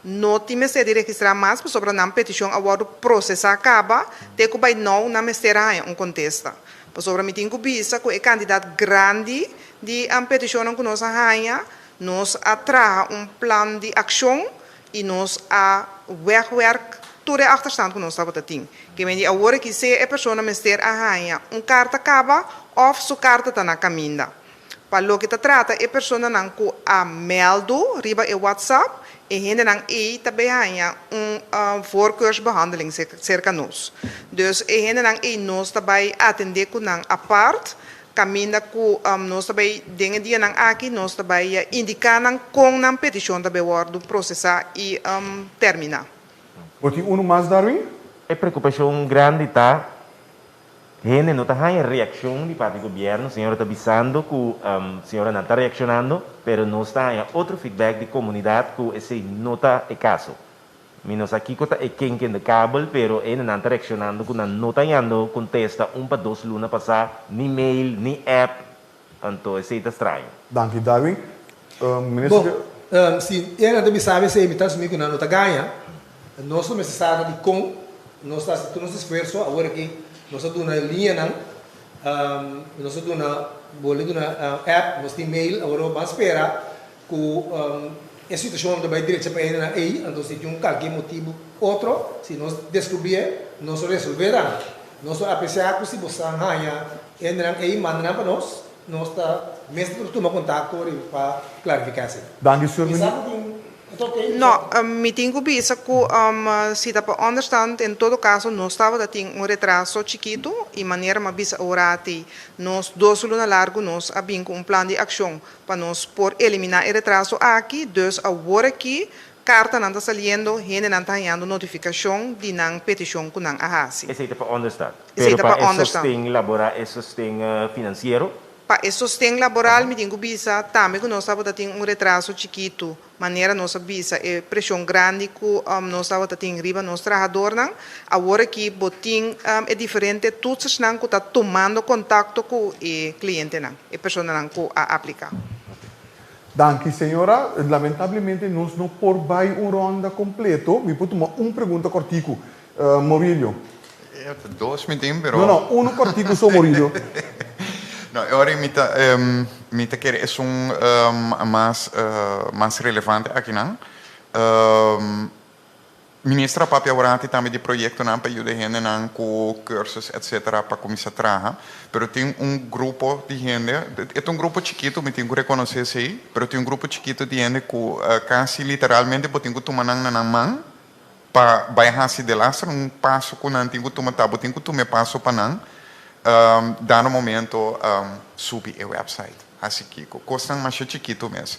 no tin mester di registra mas pasobra nan peticion a wordo procesa caba te cu bay now nan mester a haya un contesta. Pasobra mi tin ku bisa ku e kantidat grandi di petishonnan ku nos a haña, nos a traha un plan di akshon i nos a wegwerk tur e achterstand ku nos tabata tin. Ke men di awor aki sea e persona mester a haña un karta kaba òf su karta ta na kaminda. Pa loke ta trata e personanan ku a mèldu riba e WhatsApp, e hendenan ei ta bay haña un voorkeursbehandeling serka nos. Dus e hendenan ei nos ta bay atendé ku nan apart, kaminda ku nos ta bay den e dianan aki nos ta bay indiká nan kon nan petishon ta bay wòrdu prosesá i terminá. Bo tin unu mas, Darwin? E preokupashon grandi ta Hende no ta haña reakshon di parti gobièrnu, señora ta bisando ku señora nan ta reakshonando, pero nos ta haña otro feedback di komunidat ku esei no ta e kaso. Mi no sa kiko ta e kink in de kabel, pero hendenan ta reakshonando ku nan no ta hañando kontesta un pa dos luna pasá, ni mail, ni app, anto esei ta straño. Danki Darwin. Minister. Bon, si e nan ta bisa esei mi ta asumí ku nan no ta gaña. Nos lo mester sa dikon nos ta hasi tur nos esfuerso awor aki nos a duna liñanan, nos a duna bolbe duna app, nos tin mail, awor nos ban spera ku e situashon ta bai drecha pa e hendenan ei, anto si tin un kalke motibu otro, si nos deskubrié nos lo resolvé tambe. Nos lo apresiá ku si bo sa haña e hendenan ei manda nan pa nos, nos ta mester tuma kontakto riba pa klarifiká esei. Danki señor minister. No, mi tin ku bisa ku si ta pa onderstand en todo kaso nos tabata tin un retraso chikitu i manera mi a bisa ora ati nos dos luna largu nos a bin ku un plan di akshon pa nos por eliminá e retraso aki, dus awor aki kartanan ta saliendo, hendenan ta hañando notifikashon di nan petishon ku nan a hasi. Esei ta pa onderstand, Esei pero ta pa pa e onderstand. sosten laboral, e sosten finansiero? Pa e sosten laboral mi tin ku bisa tambe ku nos tabata tin un retraso chikitu, manera nos a bisa e preshon grandi ku nos tabata tin riba nos trahadornan. Awor aki bo tin e diferente toetsersnan ku ta tumando kontakto ku e klientenan, e personanan ku a apliká. Danki señora. Lamentablemente nos no por bai un ronda kompleto. Mi por tuma un pregunta kòrtiku. Morilio. Dos mi tin, pero. No, no, uno kòrtiku so, Morilio. No, e ora mi ta, mi ta kere esun mas, mas relevante akinan. Minister a papia aworati tambe di proyektonan pa yuda hendenan ku cursus etcetera pa kuminsá traha, pero tin un grupo di hende, e ta un grupo chikitu, mi tin ku rekonosé esei, pero tin un grupo chikitu di hende ku kasi literalmente bo tin ku tuma nan na nan man pa bai hasi delaster un paso ku nan tin ku tuma ta bo tin ku tuma e paso pa nan dado momento subi e website hasi kiko kosnan masha chikitu mes.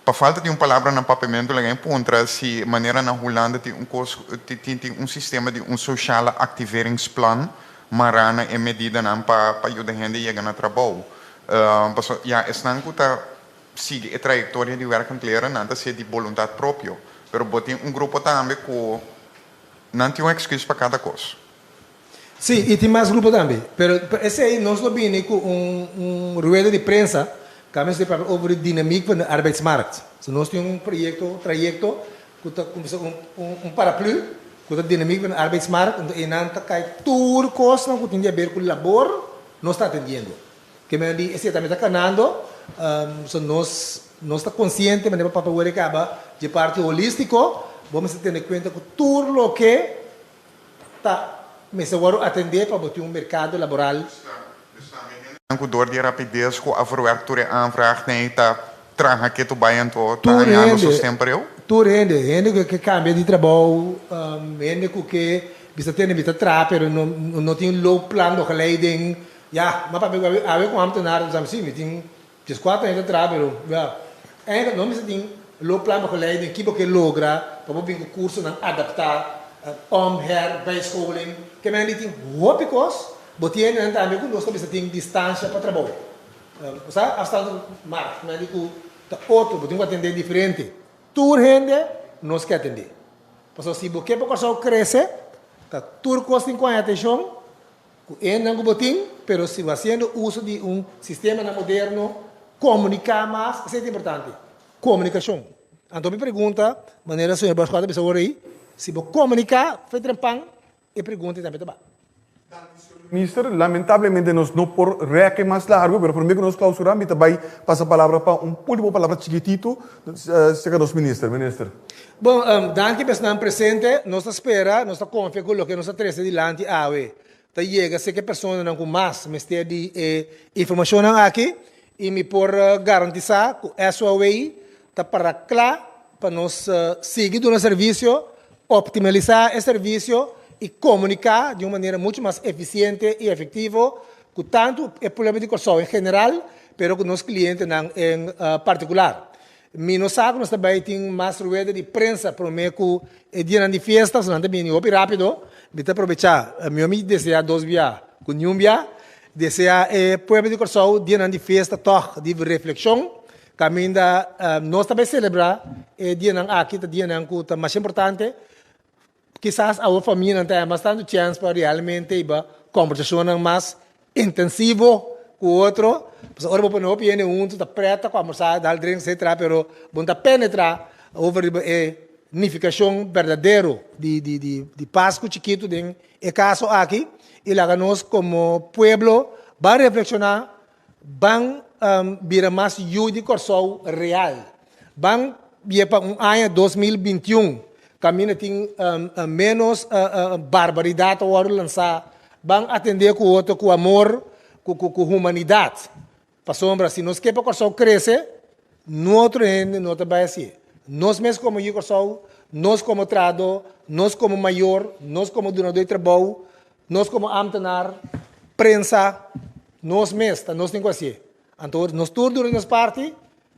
Pa falta di un palabra na papiamentu laga e puntra si manera na Hulanda tin un kos tin tin un sistema di un sociale activeringsplan mará na e medidanan pa pa yuda hende yega na trabou. Pasobra ya esnan ku ta sigui e trayektoria di werkend leren nan ta hasié di boluntat propio, pero bo tin un grupo tambe ku nan tin un èksküs pa kada kos. Sí, i tin mas grupo tambe. Pero pa esei nos lo bini ku un un rueda di prensa ku a mester papia over di dinamiek van de arbeidsmarkt. So nos tin un proyekto, trayekto ku ta kuminsá un un un paraplu ku ta dinamiek van de arbeidsmarkt, anto einan ta kai tur kosnan ku tin di aber ku labor nos ta atendiendo. Ke men di esei tambe ta kanando, so nos nos ta konsiente manera papia worde kaba dje parti holístiko, bo mester tene kuenta ku tur loke Ta mester wòrdu atendé pa bo tin un merkado laboral. Ku dor di e rapides ku a verwerk tur e aanvraag nei ta traha ke tu bai anto ta hañando sosten pareu? Tur hende, hende ku ke kambia di trabou, hende ku ke bisa tende mi ta traha pero no no tin looplan begeleiding. Ya, m'a papia ku awe ku ambtenaar ta bisa mi si mi tin Dieskuater aña ta traha pero ya eigenlijk no mester tin looplan begeleiding ki bo ke logra pa bo bin ku kursonan adaptá om, her, bijscholing ke men di tin hopi kos bo tin hendenan tambe ku nos ta bisa tin distansha pa trabou bo sa afstand markt men di ku ta otro bo tin ku atendé diferente tur hende nos ke atendé pasobra si bo ke pa Kòrsou krese ta tur kos tin ku haña atenshon Ku ennan ku bo tin, pero si bo hasiendo uso di un sistemanan moderno, komuniká mas, esei ta importante, komunikashon. Anto mi pregunta, manera señor Bosco a bisa ora ei, si bo komuniká fe trempan, e pregunta ei tambe ta ba. Danki señor Minister, lamentablemente nos no por rèk e mas largu, pero promé ku nos klausurá mi ta bai pasa palabra pa un último palabra chikitito serka nos Minister. Minister. Bon, danki pa esnan presente. Nos ta spera, nos ta konfia ku loke nos a trese dilanti awe ta yega serka e personanan ku mas mester di e informashonnan aki i mi por garantisá ku SOAW ta para kla pa nos sigui duna servisio, optimalisá e servisio i komuniká di un manera muchu mas efisiente i efektivo ku tantu e pueblo di Kòrsou en general pero ku nos klientenan en partikular. Mi no sa ku nos ta bai tin mas rueda di prensa promé ku e dianan di fiesta, pasobra nan ta bini hopi rápido. Mi ta probechá, mihó mi deseá dos bia ku niun bia. Deseá e pueblo di Kòrsou dianan di fiesta tòg di reflekshon, kaminda nos ta bai selebrá e dianan aki, ta dianan ku ta masha importante. Kisas awor famianan ta haña mas tantu chèns pa realmente hiba kòmbersashonnan mas intensivo ku otro. Pasobra ora bo pone hopi hende huntu ta prèt ta kòmbersá, dal drink etcetera, pero bo no ta penetrá over riba e nifikashon berdadero di di di di Pasku Chikitu den e kaso aki. I laga nos komo pueblo ban reflekshoná, ban bira mas yu di Kòrsou real. Ban bia pa un aña 2021 kaminda tin ménos barbaridat ta wòrdu lansá. Ban atendé ku otro ku amor, ku humanidat. Pasobra si nos ke pa Kòrsou krese, no otro hende no ta bai hasié. Nos mes komo yu Kòrsou, nos komo trahadó, nos komo mayor, nos komo dunadó di trabou, nos komo ámtenar, prensa, nos mes ta nos tin ku hasié. Anto nos tur duna nos parti,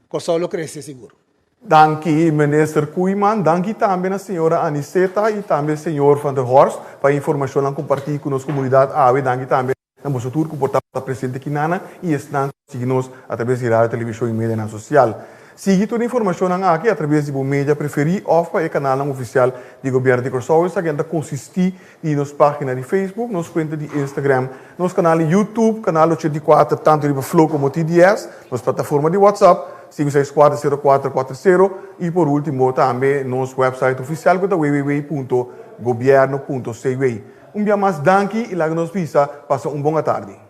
Kòrsou lo krese sigur. Danki Minister Koeiman, danki tambe na señora Aniceta y tambe señor Van der Horst pa e informacionnan comparti cu nos comunidad awe, danki tambe. Na boso tur ku por tabata presente aki i esnan ku a sigui nos atraves di radio, televishon i medianan sosial. Sigui tur e informashonnan aki atraves di bo media preferí òf pa e kanalnan ofisial di Gobièrnu di Kòrsou. Esaki ta konsistí di nos página di Facebook, nos kuenta di Instagram, nos kanal di YouTube, Kanal 84 tantu riba Flow komo TDS, nos plataforma di WhatsApp, 564 0440 i por último tambe nos website ofisial ku ta www.gobierno.cw. Un dia mas danki i laga nos bisa pasa un bon tardi.